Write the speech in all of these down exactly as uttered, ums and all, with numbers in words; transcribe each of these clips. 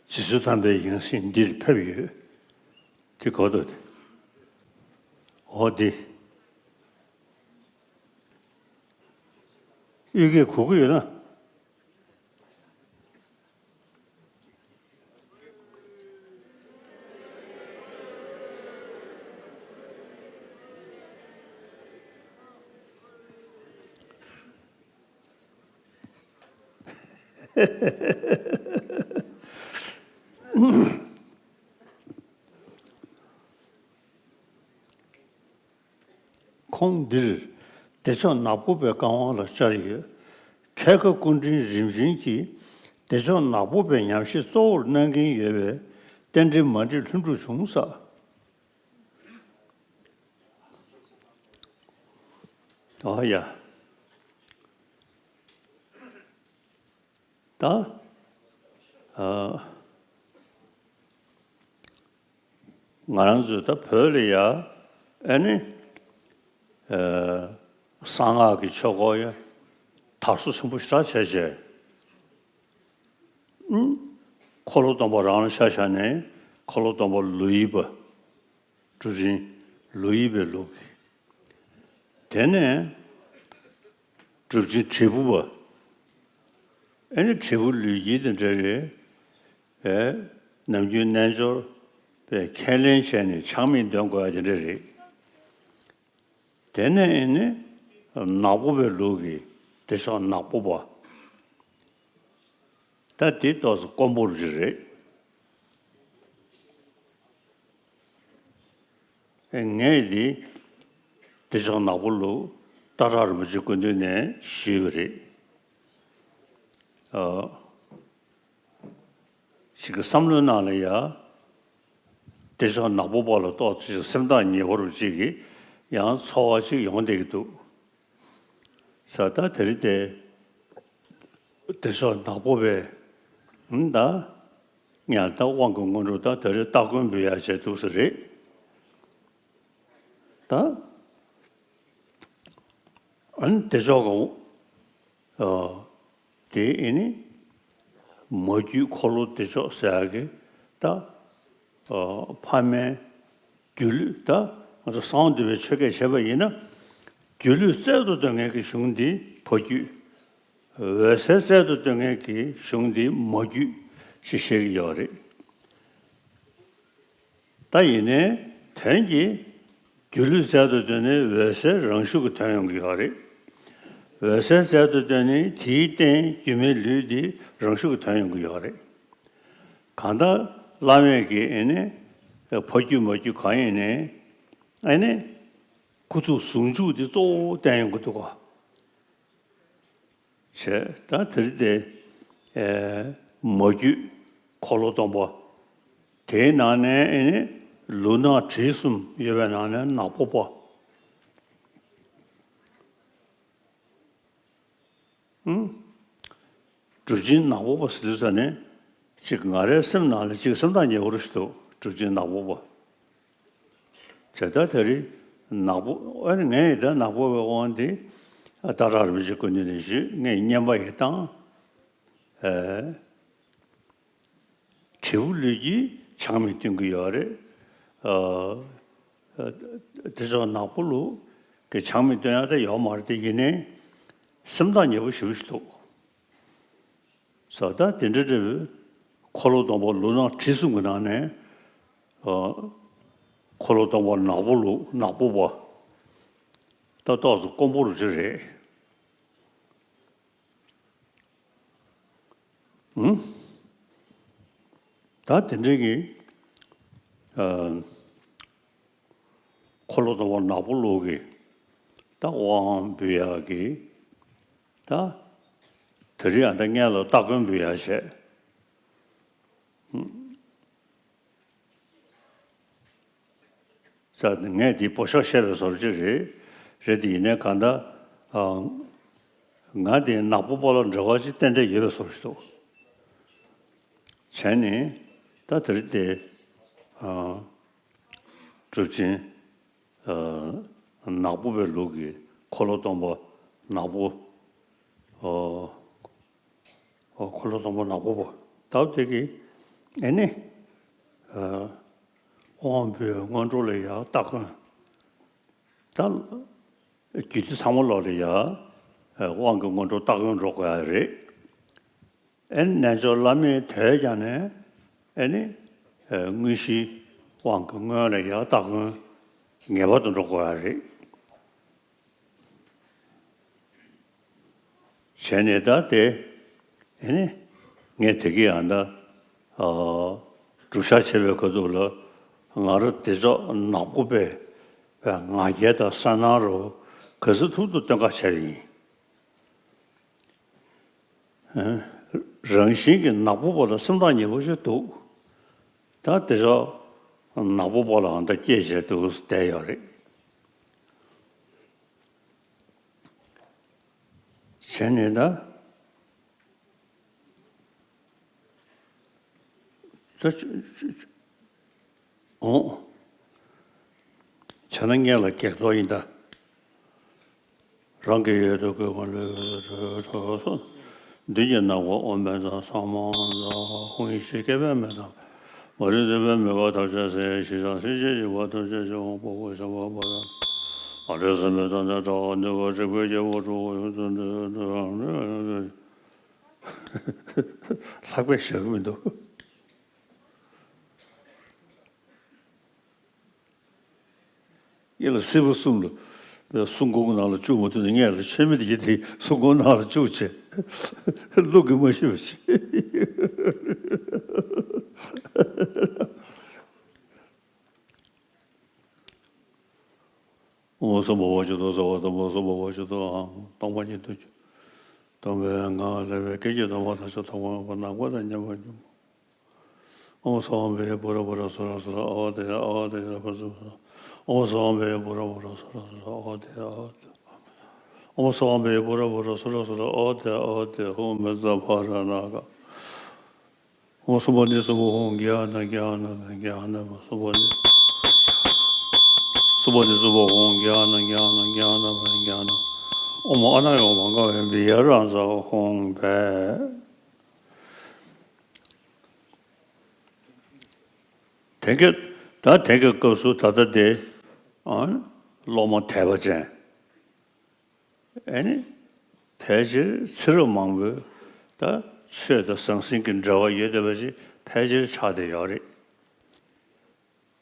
རྗེས་སུ་དམ་པའི་ཡང་སྲིད་འདིར་ཕེབས་ཡོད། དེ་གོ་ཐུབ། འོ་དེ། གཡུལ་འགྱེད་གོ་གི་ཡོད་ན། ཁོང་འདིར་བདེ་མཆོག་ནག་པོ་པའི་བཀའ་དབང་ལ་བཅར་ཡོད། ཁལ་ཁ་སྐུ་ཕྲེང་རིམ་བྱོན་གྱིས་བདེ་མཆོག་ནག་པོ་པའི་ཉམས་བཞེས་གཙོ་བོར་གནང་གིན་ཡོད་པས། རྟེན་འབྲེལ་མ་འགྲིག་ལྷུན་གྲུབ་བྱུང་ས། ཨོ་ཡ། ད། ཨ། ང་རང་ཚོས་ད་བོད་ལ་ཡ། ཨ་ནི། ཨ། གསང་སྔགས་ཀྱི་ཆོས་སྐོར་ཡ། དར་སོ་ཆེན་པོ་ཞེ་དྲག་བྱས་བྱས། ཨུ། འཁོར་ལོ་སྡོམ་པ་རང་ལ་ཆ་བཞག་ནས་འཁོར་ལོ་སྡོམ་པ་ལོ་ཡི་པ། གྲུབ་ཆེན་ལོ་ཡི་པའི་ལུགས་ཀྱི། དེ་ནས་གྲུབ་ཆེན་དྲིལ་བུ་པ། ཨེ་ནི་དྲིལ་བུ་ལུས་དཀྱིལ་དེ་འདྲ་རེད། ཨེ། ནམ་རྒྱུན་རྣལ་འབྱོར་པས་ཁས་ལེན་བྱས་ནས་ཆགས་མེད་འདོན་དགོས་ཡ་དེ་འདྲ་རེད། དེ་ནས་ཨེ་ནི་ནག་པོ་པའི་ལུགས་ཀྱི་བདེ་མཆོག་ནག་པོ་པ། ད་དེ་ཏོག་ཙམ་དཀོན་པོ་རུ་ཅིག་རེད། ངས་འདི་བདེ་མཆོག་ནག་པོ་ལུགས་སྟག་བྲག་རིན་པོ་ཆེ་སྐུ་མདུན་ནས་ཞུས་པ་རེད། ཨ། ཞིག་གི་བསམ་བློའི་ནང་ལ་ཡ། བདེ་མཆོག་ནག་པོ་པ་ལ་ཏོག་ཙམ་སེམས་ཐག་ཉེ་བོ་རུ་ཅིག་གི་ཡང་ཚོར་བ་ཅིག་ཡོང་བསྡད་ཀྱི་འདུག་ས། ད་དེ་རིང་དེ་བདེ་མཆོག་ནག་པོ་པའི་ད་ངས་ད་དབང་གི་སྔོན་འགྲོ་ད་དེ་རིང་སྟ་གོན་འབུལ་ཡག་བྱས་འདུག་ས་རེད། ད་ཨ་ནི་བདེ་མཆོག་གི་ཨ། དེ་ཨེ་ནི་མ་རྒྱུད་འཁོར་ལོ་བདེ་མཆོག་ཟེར་ཡག་གི་ད། ཨ། ཕ་མའི་སྒྱུ་ལུས་ད་ང་ཚོ་གསང་བ་འདུས་པའི་ཆོས་སྐད་བྱས་པ་ཡིན་ན། སྒྱུ་ལུས་རྩལ་དུ་འདོན་མཁན་གྱི་གཞུང་འདི་ཕ་རྒྱུད། འོད་གསལ་རྩལ་དུ་འདོན་མཁན་གྱི་གཞུང་འདི་མ་རྒྱུད་ཞེས་བཤད་ཀྱི་ཡོད་རེད། ད་ཡིན་ནའི་དོན་གྱིས་སྒྱུ་ལུས་རྩལ་དུ་འདོན་ནས་འོད་གསལ་རང་ཤུགས་ཀྱིས་ཐོན་ཡོང་གི་ཡོད་རེད། འོད་གསལ་རྩལ་དུ་འདོན་ནས་དེའི་རྟེན་སྒྱུ་མའི་ལུས་འདི་རང་ཤུགས་ཀྱིས་ཐོན་ཡོང་གི་ཡོད་རེད། གང་ལྟར་བླ་མེད་ཀྱི་ཨེ་ནི་ཕ་རྒྱུད་མ་རྒྱུད་གང་ཡིན་ནའི་ཨེ་ནི་སྐུ་གཟུགས་ཟུང་འཇུག་འདི་གཙོ་བོ་བསྟན་ཡོང་གི་འདུག་ག་བྱས། ད་དེ་རིང་དེ་ཨེ་མ་རྒྱུད་འཁོར་ལོ་སྡོམ་པ། དེའི་ནང་ནས་ཨེ་ནི་ལུས་ངག་དྲི་གསུམ་ཡོད་པའི་ནང་ནས་ནག་པོ་པ། ཨུམ། གྲུབ་ཆེན་ནག་པོ་པ་ཟེར་དུས་ཙ་ནས་གཅིག་ང་རའི་སེམས་ནང་ལ་གཅིག་སེམས་ཐག་ཉེ་བོ་རུ་ཞིག་འདུག་གྲུབ་ཆེན་ནག་པོ་པ། བྱས་ད་དེ་རིང་ནག་པོ་ཨ་ནི་ངས་ཡི་ད་ནག་པོ་པའི་དབང་འདི་སྟག་བྲག་རིན་པོ་ཆེ་སྐུ་མདུན་ནས་ཞུས། ངས་བསྙེན་པ་ཡི་བཏང་། ཨེ། དྲིལ་བུ་ལུས་དཀྱིལ་ཆགས་མེད་སྟོན་གྱི་ཡོད་རེད། ཨ། དེ་ཚོ་ནག་པོ་ལུགས་ཀྱི་ཆགས་མེད་སྟོན་ཡག་དེ་ཡོད་མ་རེད་དེ། ཡིན་ནའི་སེམས་ཐག་ཉེ་བོ་ཞེ་པོ་ཞིག་འདུག་ས། ད་དེ་འདྲ་འདྲ་བོའི་འཁོར་ལོ་སྡོམ་པ་ལུས་ངག་དྲི་གསུམ་གྱི་ནང་ནས། ཨ། འཁོར་ལོ་སྡོམ་པ་ནག་པོ་ལུགས་ནག་པོ་པ་ད་ཏོག་ཙམ་དཀོན་པོ་རུ་ཅིག་རེད། ཨུམ། ད་དེ་འདྲའི་གི། ཨ། འཁོར་ལོ་སྡོམ་པ་ནག་པོ་ལུགས་ཀྱི་ད་དབང་འབུལ་ཡག་གི་ད་དེ་རིང་ཨ་ད་སྔོན་ལ་སྟ་གོན་འབུལ་ཡག་བྱས། ཨུམ། ས། ངས་འདི་པོ་ཤོག་བཤད་པའི་བཟོ་འདྲ་ཅིག་རེད། རེད་དེ་ཡིན་ནའི་གང་ལྟར། ཨ། ང་དེ་ནག་པོ་པ་ལ་འབྲེལ་བ་ཅིག་ཏན་ཏན་ཡོད་པའི་བཟོ་འདྲ་ཞིག་འདུག་བྱས་ནས་ད་དེ་རིང་དེ། ཨ། གྲུབ་ཆེན། ཨ། ནག་པོ་པའི་ལུགས་ཀྱི་འཁོར་ལོ་སྡོམ་པ་ནག་པོ། ཨ། འཁོར་ལོ་སྡོང་པོ་ནག་པོ་པོ་ད་དེ་གི་ཨེ་ནི་དབང་པོའི་སྔོན་འགྲོ་ལ་ཡང་སྟ་གོན། ད་རྒྱུད་སྡེ་ཚང་མ་ལོག་ལ་ཡང་དབང་གི་སྔོན་འགྲོ་སྟ་གོན་འགྲོ་དགོས་ཡ་རེད། ཨེ་ནི་རྣལ་འབྱོར་བླ་མེད་དོས་ཀྱང་ནས་ཨེ་ནི་དངོས་གཞིའི་དབང་གི་སྔོན་ལ་ཡང་སྟ་གོན་ངེས་པར་དུ་འགྲོ་དགོས་ཡ་རེད། བྱས་ནས་ད་དེ་ཨེ་ནི་ངས་དེ་གི་ཡང་ད་སྒྲུབ་བྱ་བྱེད་པའི་ཁ་ཐུག་ལ་ང་རང་དེ་ཚོ་ནག་པོ་པའི་ང་རྒྱལ་དང་སེར་སྣ་རུ་ག་ཚོད་ཐུབ་ཐུབ་སྟོན་ཁ་བྱས་ཡིན། རང་བཞིན་གྱི་ནག་པོ་པོ་ལ་སེམས་ཐག་ཉེ་པོ་ཞིག་འདུག་ད་དེ་ཚོ་ནག་པོ་པོ་ལའང་ད་སྐྱེས་བྱས་འདུག་བསྡད་ཡོད་རེད། བྱས་ནས་ད་ད་ཆ་ཆ་ཆ་འོང་། བྱས་ན་སྔོན་ལ་བགེགས་གཏོར་ཡིན་ད། རང་གི་ཡུལ་དུ་བཀོད་པ་ལས་གྲོལ་སོང་། མདུན་གྱི་ནམ་མཁའ་དབུ་མའི་ཚང་ཚང་མ་ཧཱུྃ་ཡེ་ཤེས་སྐྱེད་པའི་མེ་ཏོག་མ་རིག་འཛིན་པའི་མུན་པ་ཐམས་ཅད་སེལ། ཞི་བྱང་སེམས་ཅན་ཞི་བ་ཐམས་ཅད་སྐྱོབ། དཔའ་བོ་ཞི་བ་འཕོ་བ་མ་འདྲེས་སེམས་དཔའི་གཏེར་ནས་དྲལ་བ་ནུས་པ་དྲེགས་པའི་རྒྱལ་པོ་གྲུབ་པ་ཡུམ་ཆེན་འདི་ལྷག་པའི་ཞག་མི་འདུག་ཡིད་ལ་སྲིད་པ་གསུམ་ལ་སྲུང་འཁོར་ནང་ལ་བཅུག་མ་ཐུབ་ན་སྔོན་ལ་ཆོས་མེད་དེ་དེ་སྲུང་འཁོར་ནང་ལ་བཅུག་བྱས་བླུག་གི་མ་ཤི་བ་བྱས། ཨོཾ་སྭ་བྷཱ་ཝ་ཇུ་ཏོ། སྭ་བྷཱ་ཏ་མ་སྭ་བྷཱ་ཝ་ཇུ་ཏོ། ཨཱཾ་སྟོང་པ་ཉིད་དུ་གྱུར། སྟོང་པའི་ངང་ལས་སྐད་ཅིག་སྟོང་པ་ཐམས་ཅད་ཐོག་མ་མེད་པར་ནམ་མཁའ་དང་མཉམ་པར་གྱུར། ཨོཾ་སྭ་བྷཱ་ཝེ་པུ་ར་པུ་ར་སུ་ར་སུ་ར་ཨ་ཝ་ཏདྱ་ཨ་ཝ་ཏདྱ་ཕུ་སུ་ཕུ་སུ། ཨོཾ་སྭ་བྷཱ་ཝེ་པུ་ར་པུ་ར་སུ་ར་སུ་ར་ཨ་ཝ་ཏདྱ་ཨ་ཝ་ཏདྱ། ཨོཾ་སྭ་བྷཱ་ཝེ་པུ་ར་པུ་ར་སུ་ར་སུ་ར་ཨ་ཝ་ཏདྱ་ཨ་ཝ་ཏདྱ། ཧཱུྃ་མི་ཛ་ཕ་ར་ན་ག་ཨོཾ་སུ་པ་ནི་སུ་པ་ཧཱུྃ་གྱ་ཨ་ན་གྱ་ཨ་ན་པ་གྱ་ཨ་ན་པ། སུ་པ་ནི་སུ་པ་ནི་སུ་པ་ཧཱུྃ་གྱ་ཨ་ན་གྱ་ཨ་ན་གྱ་ཨ་ན་པ་གྱ་ཨ་ན། ཨོཾ་ཨ་ན་ཡ་བྷ་ག་ཝེ་བི་ཡ་ར་ཛ་ཧཱུྃ་ཕཊ། དེ་ག་ད་དེ་ག་སྐབས་སུ་ད་ལྟ་དེ་ཨ་སློབ་མ་དད་པ་ཅན། ཨེ་ནི་ཕལ་ཆེར་ཚེ་རབས་མང་པོའི་ད་ཆོས་དང་ཟང་ཟིང་གི་འབྲེལ་བ་ཡོད་བསྡད་པ་ཞིག་ཕལ་ཆེར་ཆགས་བསྡད་ཡོད་རེད།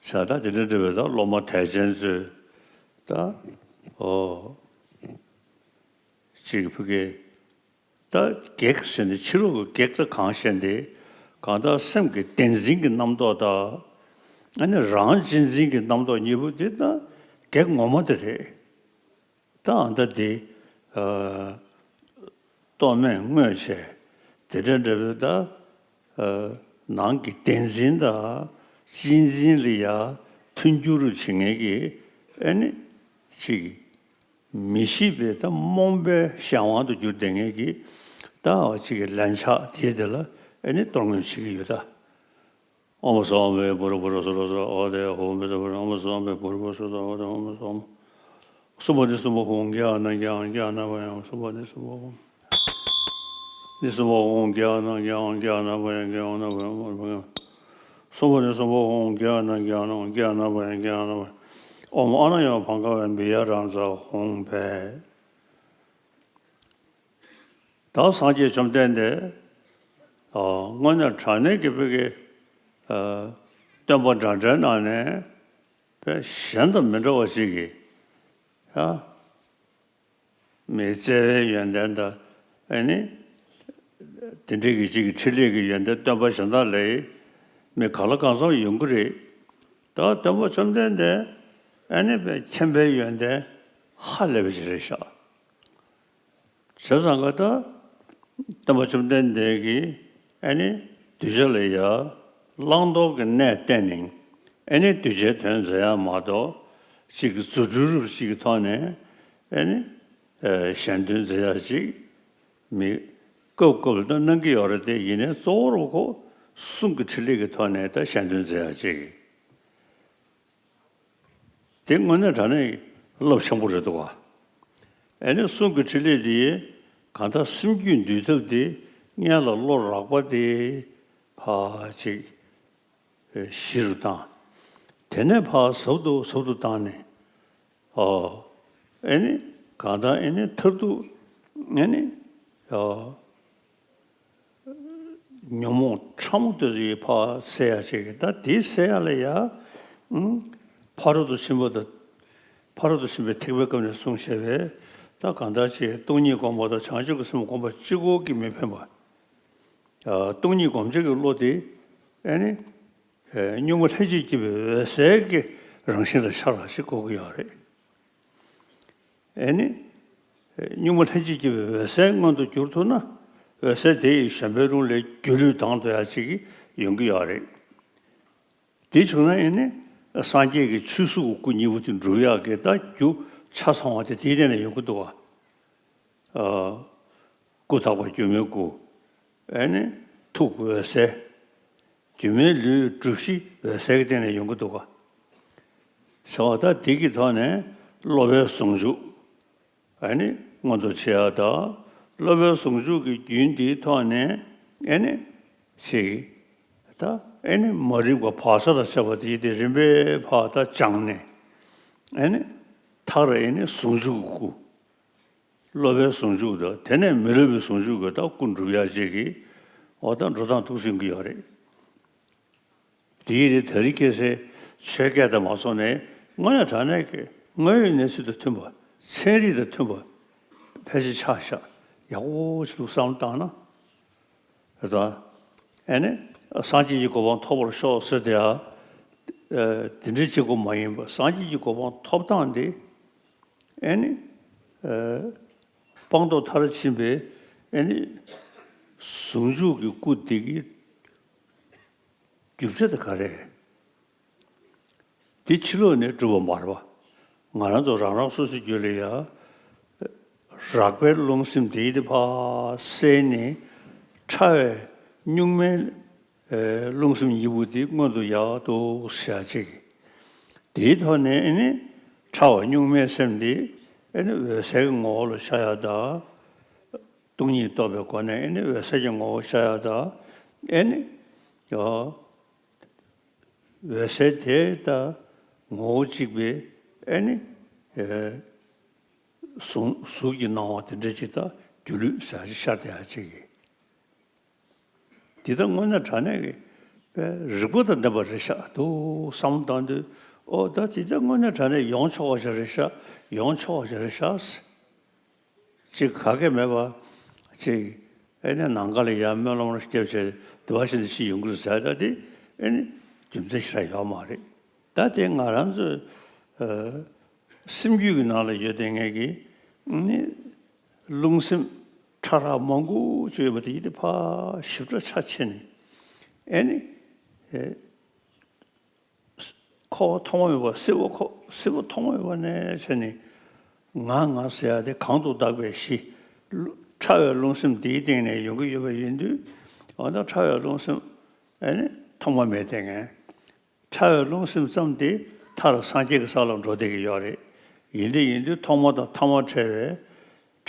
བྱས་ཙང་དེ་འདྲ་འདྲ་བའི་ད་སློབ་མ་དད་ཅན་ཚོས་ད་ཨོ་གཅིག་ཕ་གི་ད་བགེགས་ཟེར་ནས་ཕྱི་ལོགས་ཀྱི་བགེགས་ད་གང་བཤད་འདི་གང་ལྟར་སེམས་ཀྱི་བདེན་འཛིན་གྱི་རྣམ་རྟོག་དང་ཨ་ནི་རང་གཅེས་འཛིན་གྱི་རྣམ་རྟོག་གཉིས་པོ་འདི་ད་བགེགས་ངོ་མ་དེ་རེད། ད་ཨ་ད་འདི་ཨ་རྟོག་མེད་བསྔོས་བྱས་དེ་འདྲ་འདྲ་བའི་ད་ཨ་ནང་གི་བདེན་འཛིན་དང་གཅེས་འཛིན་ལ་ཡ་མཐུན་འགྱུར་བྱེད་མཁན་གྱི་ཨ་ནི་ཅིག་མི་ཤེས་པའི་ད་རྨོངས་པའི་གཞན་དབང་དུ་གྱུར་བསྡད་མཁན་གྱི་ད་ཅིག་གི་ལན་ཆགས་དེ་དེ་ལ་ཨ་ནི་གཏོར་བསྔོས་བྱེད་ཀྱི་ཡོད་ད། ཨོཾ་སྭ་བྷཱ་ཝེ་པུ་ར་པུ་ར་སུ་ར་སུ་ར་ཨ་ཝ་ཏདྱ་ཧཱུྃ་མི་ཛ་ཕ་ར་ན། ཨོཾ་སྭ་བྷཱ་ཝེ་པུ་ར་པུ་ར་སུ་ར་ཨ་ཝ་ཏདྱ་ཧཱུྃ་མི་ཛ་ཧཱུྃ། སུ་པ་ནི་སུ་པ་ཧཱུྃ་གྱ་ཨ་ན་གྱ་ཨ་ན་གྱ་ཨ་ན་པ་ཡ། སུ་པ་ནི་སུ་པ་ཧཱུྃ་ནི་སུ་པ་ཧཱུྃ་གྱ་ཨ་ན་གྱ་ཨ་ན་གྱ་ཨ་ན་པ་ཡ་གྱ་ཨ་ན་པ་ཡ། སུ་པ་ནི་སུ་པ་ཧཱུྃ་གྱ་ཨ་ན་གྱ་ཨ་ན་གྱ་ཨ་ན་པ་ཡ་གྱ་ཨ་ན་པ་ཡ། ཨོཾ་ཨ་ན་ཡ་བྷ་ག་ཝེ་བི་ཡ་ར་ཛ་ཧཱུྃ་ཕཊ། ད་སངས་རྒྱས་བཅོམ་ལྡན་འདས་ཨ་དངོས་གནས་དྲང་གནས་ཀྱི་བོད་ཀྱི་ཨ་སྟོན་པ་འདྲ་འདྲའི་ནང་ནས་དཔེ་གཞན་དང་མི་འདྲ་བ་ཞིག་གིས་ཨ་མི་བརྩེ་བའི་ཡོན་ཏན་དང་ཨ་ནི་དེ་འདྲའི་གི་ཅིག་གི་ཕྲིན་ལས་ཀྱི་ཡོན་ཏན་སྟོན་པ་གཞན་དག་ལས་མི་གང་ལ་གང་འཚམ་ཡོང་གི་རེད། ད་སྟོན་པ་བཅོམ་ལྡན་འདས་ཨ་ནི་དཔེ་མཁྱེན་པའི་ཡོན་ཏན་ཧ་ལས་པ་ཞིག་རེད་ཤག་བྱས་ཙང་ག་ད་སྟོན་པ་བཅོམ་ལྡན་འདས་ཀྱིས་ཨ་ནི་གདུལ་བྱ་ལ་ཡ་བླང་དོར་གྱི་གནས་བསྟན་ནས་ཨ་ནི་གདུལ་བྱའི་དོན་མཛད་ཡ་མ་གཏོགས་གཅིག་གི་རྫུ་འཕྲུལ་རབ་ཞིག་གི་ཐོག་ནས་ཨ་ནི་གཞན་དོན་མཛད་ཡ་ཅིག་མི་སྐབས་སྐབས་ལ་ད་གནང་གི་ཡོད་རེད་དེ། ཡིན་ནའི་གཙོ་བོར་ཁོ་གསུང་གི་ཕྲིན་ལས་ཀྱི་ཐོག་ནས་ད་གཞན་དོན་མཛད་ཡ་ཅིག་དེ་དངོས་གནས་དྲང་གནས་རླབས་ཆེན་པོ་རེད་འདུག་བ། ཨ་ནི་གསུང་གི་ཕྲིན་ལས་དེ་གང་ལྟར་སེམས་རྒྱུད་འདུལ་ཐབས་དེ་ སྔོན་ལ་བློ་རགས་པ་དེ་ཕར་ཅིག་ཞི་རུ་བཏང་། དེ་ནས་ཕར་ཟབ་ཏུ་ཟབ་ཏུ་བཏང་ནས། ཨོ། ཨེ་ནི། གང་ལྟར་ཨེ་ནི་མཐར་ཐུག་ཨེ་ནི། ཨོ། ཉོན་མོངས་ཕྲ་མོ་དེ་ཚོ་ཡི་ཕར་སེལ་ཡ་ཅིག་གི། ད་དེ་སེལ་ཡ་ལ་ཡ། ཨང་། ཕ་རོལ་ཏུ་ཕྱིན་པ་དང་། ཕ་རོལ་ཏུ་ཕྱིན་པའི་ཐེག་པའི་སྐབས་ནས་གསུངས་བཞག་པའི། ད་གང་ལྟར་ཅིག་སྟོང་ཉིད་སྒོམ་པ་དང་བྱང་ཆུབ་ཀྱི་སེམས་སྒོམ་པ་གཅིག་པོ་གིས་མི་ཕན་པ། ཨ། སྟོང་ཉིད་སྒོམ་བྱེད་ཀྱི་བློ་དེ་ཨེ་ནི། ཨེ། གཉུག་མ་ལྷན་ཅིག་སྐྱེས་པའི་འོད་གསལ་གྱི་རང་བཞིན་ལ་ཤར་བ་ཞིག་དགོས་ཀྱི་ཡོད་རེད། ཨེ་ནི། ཨེ། གཉུག་མ་ལྷན་ཅིག་སྐྱེས་པའི་འོད་གསལ་མངོན་དུ་གྱུར་ཐུབ་ན། འོད་གསལ་དེ་ཡི་གཞན་པའི་རླུང་ལས་སྒྱུ་ལུས་དྭངས་ཏོག་ཡ་ཅིག་ཡོང་གི་ཡོད་རེད། དེ་བྱུང་ན་ཨེ་ནི། སངས་རྒྱས་ཀྱི་ཆོས་གཟུགས་ཀྱི་སྐུ་གཉིས་པོ་དེ་འགྲུབ་ཡག་གི་ད་རྒྱུ་ཆ་ཚང་བ་དེ་དེའི་སྟེང་ནས་ཡོང་གི་འདུག་ག། ཨ། སྐུ་དག་པ་སྒྱུ་མའི་སྐུ། ཨེ་ནི། ཐུགས་འོད་གསལ། སྒྱུ་མའི་ལུས་སྒྲུབ་གཞི་འོད་གསལ་གྱི་སྟེང་ནས་ཡོང་གི་འདུག་ག། ཟེར་བ་ད་དེ་གི་ཐོག་ནས་སློབ་པའི་ཟུང་འཇུག་ཨེ་ནི་མངོན་དུ་བྱེད་ཡ་ད། སློབ་པའི་ཟུང་འཇུག་གི་རྒྱུན་དེའི་ཐོག་ནས་ཨེ་ནི། ཞིག་ད་ཨེ་ནི་མ་རིག་པ་བག་ཆགས་དང་བཅས་པ་དེ་དེ་རིམ་པས་ཕར་ད་སྦྱངས་ནས། ཨེ་ནི། མཐར་ཨེ་ནི་ཟུང་འཇུག་གི་སྐུ། སློབ་པའི་ཟུང་འཇུག་དང་དེ་ནས་མི་སློབ་པའི་ཟུང་འཇུག་གི་ད་སྐུ་འགྲུབ་ཡ་ཅིག་གི། འོ་ད་འགྲོ་སྟངས་འདུག་སེ་ཡོང་གི་ཡོད་རེད། དེའི་རིགས་དེ་རིང་ཁ་སང་ཆོས་སྐད་དང་མ་སོང་ནས་དངོས་གནས་དྲང་གནས་ཀྱི་དངོས་ཡོད་གནས་ཚུལ་དང་མཐུན་པ། ཚན་རིག་དང་མཐུན་པ་ཕལ་ཆེར་ཆགས་ཤག། ཡག་པོ་ཞིག་འདུག་བསམ་བློ་བཏང་ན། རེད་དོ། ཨེ་ནི། སངས་རྒྱས་ཀྱི་གོ་འཕང་ཐོབ་པར་ཤོག་ཟེར་དེ་ཡ། ཨ། དེ་འདྲའི་གཅིག་པོ་མ་ཡིན་པར་སངས་རྒྱས་ཀྱི་གོ་འཕང་ཐོབ་སྟངས་དེ། ཨེ་ནི། ཨ། སྤངས་རྟོགས་མཐར་ཕྱིན་པའི་ཨེ་ནི། ཟུང་འཇུག་གི་སྐུ་དེ་གི་རྒྱུ་ཆ་དེ་ག་རེ་རེད། དེ་ཕྱི་ལོགས་ནས་གྲུབ་པ་མ་རེད་པ། ང་རང་ཚོ་རང་རང་སོ་སོའི་རྒྱུད་ལ་ཡ། རགས་པའི་རླུང་སེམས་དེ་ཡི་དེ་ཕར་བསལ་ནས། ཕྲ་བའི་གཉུག་མའི་རླུང་སེམས་གཉིས་པོ་དེ་མངོན་དུ་ཡག་ཏུ་བྱ་ཅིག། དེའི་ཐོག་ནས་ཨེ་ནི། ཕྲ་བ་གཉུག་མའི་སེམས་དེ་ཨེ་ནི་འོད་གསལ་གྱི་ངོ་བོ་ལ་ཤར་ཡག་དང་། སྟོང་ཉིད་རྟོགས་པའི་སྒོ་ནས་ཨེ་ནི་འོད་གསལ་གྱི་ངོ་བོ་ཤར་ཡག་དང་། ཨེ་ནི། ཡ། འོད་གསལ་དེ་དང་ངོ་བོ་གཅིག་པའི་ཨེ་ནི། ཨེ། གཟུགས་གཟུགས་ཀྱི་སྣང་བ་དེ་འདྲ་ཅིག་དང་སྒྱུ་ལུས་ཟེར་ཡག་ཅིག་ཤར་བསྡད་ཡག་ཅིག་གི། དེ་ལྟར་དངོས་གནས་དྲང་གནས་ཀྱི་དཔེ་རིག་པ་དང་ལྡན་པ་རེད་ཤག་འདུག་བསམ་བློ་བཏང་དུས། ཨོ་ད་དེ་ལྟར་དངོས་གནས་དྲང་གནས་ཡོང་ཆོག་པ་ཞིག་རེད་ཤག། ཡོང་ཆོག་པ་ཞིག་རེད་ཤག། ཅིག་ག་གེ་མེད་པ། ཅིག་ཨེ་ནི་ནམ་མཁའ་ལ་ཡར་སྨོན་ལམ་རེ་བརྒྱབ་བྱས་དེ་བ་ཞིག་ཏུ་ཕྱིན་ཡོང་གི་རེད་ཟེར། ད་དེ་ཨེ་ནི་རྒྱུ་མཚན་ཞེ་དྲག་ཡོད་མ་རེད། ད་དེ་ང་རང་ཚོའི་ཨ། སེམས་རྒྱུད་ཀྱི་ནང་ལ་ཡོད་བསྡད་མཁན་གྱི་ཨེ་ནི་རླུང་སེམས་ཕྲ་རགས་མང་པོ་ཅིག་ཡོད་པ་དེ་ཡི་དེ་ཕར་ཞིབ་ཕྲ་ཆ་ཕྱེ་ནས། ཨེ་ནི། ཨེ། ཁོ་བོ་ཐོག་མ་མེད་པ། སྲིད་པ་ཁོ། སྲིད་པ་ཐོག་མ་མེད་པ་ནས་བྱས་ནས། ང་ང་ཟེར་ཡག་དེ་གང་དུ་བཏགས་པའི་གཞི། ཕྲ་བའི་རླུང་སེམས་འདིའི་སྟེང་ནས་ཡོང་གི་ཡོད་པ་ཡིན་དུས། འོ་ན་ཕྲ་བའི་རླུང་སེམས་ཨེ་ནི་ཐོག་མ་མེད་བསྡད་མཁན། ཕྲ་བའི་རླུང་སེམས་ཙམ་དེ་མཐར་སངས་རྒྱས་ཀྱི་ས་ལ་འགྲོ་བསྡད་ཀྱི་ཡོད་རེད། ཡིན་དུས་ཡིན་དུས་ཐོག་མ་དང་ཐ་མ་བྲལ་བའི་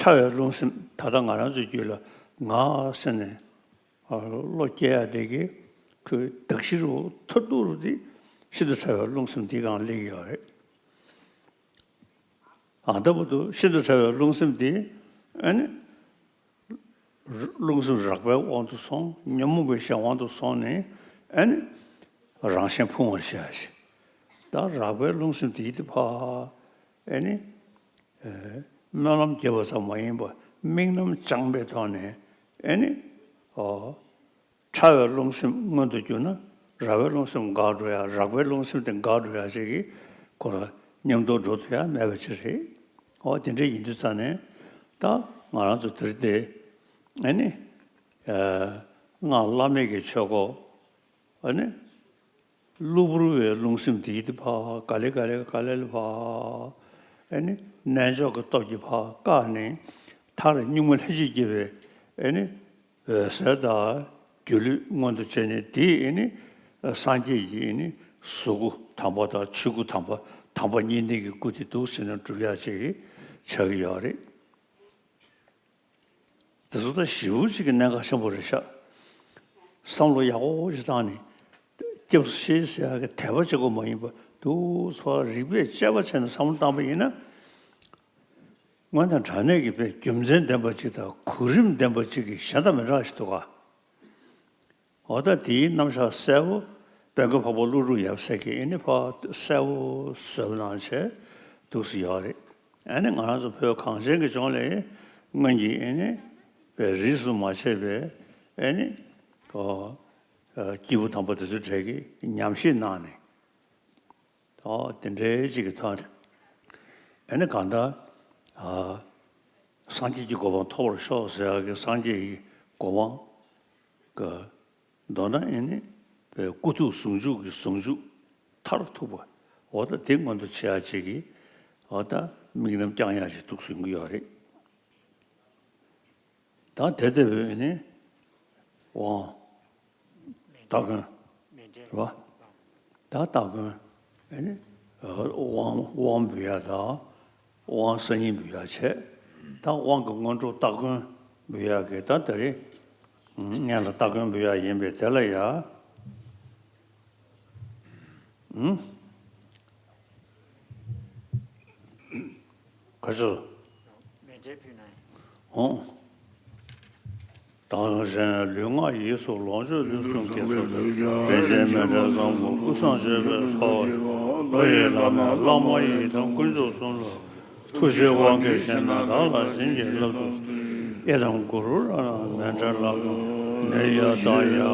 ཕྲ་བའི་རླུང་སེམས་ད་ལྟ་ང་རང་ཚོའི་རྒྱུད་ལ་ང་ཟེར་ནས། ཨ། བློ་སྐྱེ་ཡག་དེ་གི་ཁོའི་གདགས་གཞི་རུ་མཐར་ཐུག་རུ་དེ་ཤིན་ཏུ་ཕྲ་བའི་རླུང་སེམས་འདི་སྒང་སླེབས་ཀྱི་ཡོད་རེད། ཨ། ལྟ་བུ་དུ་ཤིན་ཏུ་ཕྲ་བའི་རླུང་སེམས་འདི་ཨ་ནི་རླུང་སེམས་རགས་པའི་དབང་དུ་སོང་། ཉོན་མོངས་པའི་གཞན་དབང་དུ་སོང་ནས་ཨ་ནི་རང་གཞན་ཕུང་བར་བྱེད་ཡག་ཞིག། ད་རགས་པའི་རླུང་སེམས་དེ་ཡི་དེ་ཕར་ཨ་ནི། ཨེ། སྨོན་ལམ་རྒྱབ་པ་ཙམ་མ་ཡིན་པར་དམིགས་རྣམ་བཅངས་པའི་ཐོག་ནས་ཨེ་ནི། ཨོ། ཕྲ་བའི་རླུང་སེམས་མངོན་དུ་གྱུར་ན་རགས་པའི་རླུང་སེམས་འགག་འགྲོ་ཡག། རགས་པའི་རླུང་སེམས་དེ་འགག་འགྲོ་ཡག་ཅིག་གི་ཁོ་ལ་མཉམ་དུ་འགྲོ་ཐུབ་ཡག་མེད་པ་ཅིག་རེད། ཨོ་དེ་འདྲ་ཡིན་དུས་ཙང་ནས་ད་ང་རང་ཚོ་དེ་རིང་དེ་ཨེ་ནི། ཨེ། སྔགས་བླ་མེད་ཀྱི་ཆོས་སྐོར། ཨ་ནི། གློ་བུར་བའི་རླུང་སེམས་དེ་ཡི་དེ་ཕར་ག་ལེ་ག་ལེ་ག་ལེ་ལ་ཕར། ཨ་ནི། རྣལ་འབྱོར་གྱི་སྟོབས་ཀྱིས་ཕར་བཀག་ནས། མཐར་གཉུག་མ་ལྷན་ཅིག་སྐྱེས་པའི་ཨ་ནི། འོད་གསལ་དང་སྒྱུ་ལུས་མངོན་དུ་བྱས་ནས། དེ་ཨ་ནི། སངས་རྒྱས་ཀྱི་ཨ་ནི་གཟུགས་སྐུ་དམ་པ་དང་ཆོས་སྐུ་དམ་པ། དམ་པ་གཉིས་ལྡན་གྱི་སྐུ་དེ་འདུག་ཟེར་ནས་སྒྲུབ་ཡག་ཅིག་ཆགས་ཀྱི་ཡོད་རེད། དེ་ཚོ་ད་ཞེ་པོ་ཅིག་གི་གནད་འགག་ཆེན་པོ་རེད་ཤག་བསམ་བློ་ཡག་པོ་ཅིག་བཏང་ནས། སྐྱབས་སུ་མཆི་ཟེར་ཡག་གི་དད་པ་གཅིག་པོ་མ་ཡིན་པ། འདུག་སེ་རིག་པས་དཔྱད་པ་བྱས་ནས་བསམ་བློ་བཏང་པ་ཡིན་ན། དངོས་གནས་དྲང་གནས་ཀྱི་དཔེ་རྒྱུ་མཚན་ལྡན་པ་ཅིག་དང་གོ་རིམ་ལྡན་པ་ཅིག་གི་གཞན་དང་མི་འདྲ་བ་ཞིག་འདུག་ག་འོ་ད་དེའི་རྣམ་གཞག་གསལ་པོ། དཔལ་མགོན་འཕགས་པ་ཀླུ་སྒྲུབ་ཡབ་སྲས་ཀྱིས་ཨེ་ནི་ཕར་གསལ་པོ་བཟོས་གནང་བྱས་འདུག་སེ་ཡོད་རེད། ཨེ་ནི་ང་རང་ཚོ་བོད་གངས་ཅན་གྱི་ལྗོངས་ལ་སྔོན་གྱི་ཨེ་ནི་པའི་རིས་སུ་མ་ཆད་པའི་ཨེ་ནི་ཨོ་སྐྱེས་བུ་དམ་པ་དེ་ཚོའི་གྲས་ཀྱིས་ཉམས་བཞེས་གནང་ནས། ཨོ་དེ་འདྲའི་ཅིག་གི་ཐོག་ནས་ཨེ་ནི་གང་ལྟར་ཨ་སངས་རྒྱས་ཀྱི་གོ་འཕང་ཐོབ་པར་ཤོག་ཟེར་ཡག་གི་སངས་རྒྱས་ཀྱི་གོ་འཕང་གི། མདོར་ན་ཨེ་ནི་པའི་སྐུ་ཐུགས་ཟུང་འཇུག་གི་ཟུང་འཇུག་མཐར་ཐུག་པ། འོ་ད་དེ་མངོན་དུ་བྱེད་ཡག་ཅིག་གི་འོ་ད་དམིགས་རྣམ་བསྐྱང་ཡག་ཅིག་འདུག་སེ་ཡོང་གི་ཡོད་རེད། ད་དེ་ལྟ་བུའི་ཨེ་ནི་དབང་སྟ་གོན་རེད་བ། ད་སྟ་གོན་ཨེ་ནི་དབང་དབང་འབུལ་ཡག་དང་། དབང་གསར་རྙིང་འབུལ་ཡག་བྱས། ད་དབང་གི་སྔོན་འགྲོ་སྟ་གོན་འབུལ་ཡག་གི་ད་དེ་རིང་སྔོན་ལ་སྟ་གོན་འབུལ་ཡག་ཡིན་པས་དེ་ལ་ཡ། ཨུམ། ག་ཚོད། མཎྜལ་ཕུལ་ན་ཡིན། ཨོ། དང་གཞན་ལུས་ངག་ཡིད་གསུམ་ལོངས་སྤྱོད་ལུས་གསུམ་གྱི་ཚོགས་བསོད་རིན་ཆེན་མཎྜལ་བཟང་པོ་ཀུན་བཟང་སྤྱོད་པའི་ཚོགས། བློ་ཡི་བླ་མ་བླ་མ་ཡི་དམ་དཀོན་མཆོག་གསུམ་ལ་ཐུགས་རྗེའི་དབང་གིས་བཞེས་ནས་བདག་ལ་བྱིན་གྱིས་བརླབ་ཏུ་གསོལ། ཨེ་དམ་གུ་རུ་རཏྣ་མཎྜལ་ལག་ནས་ཡར་ལྟ་ཡ།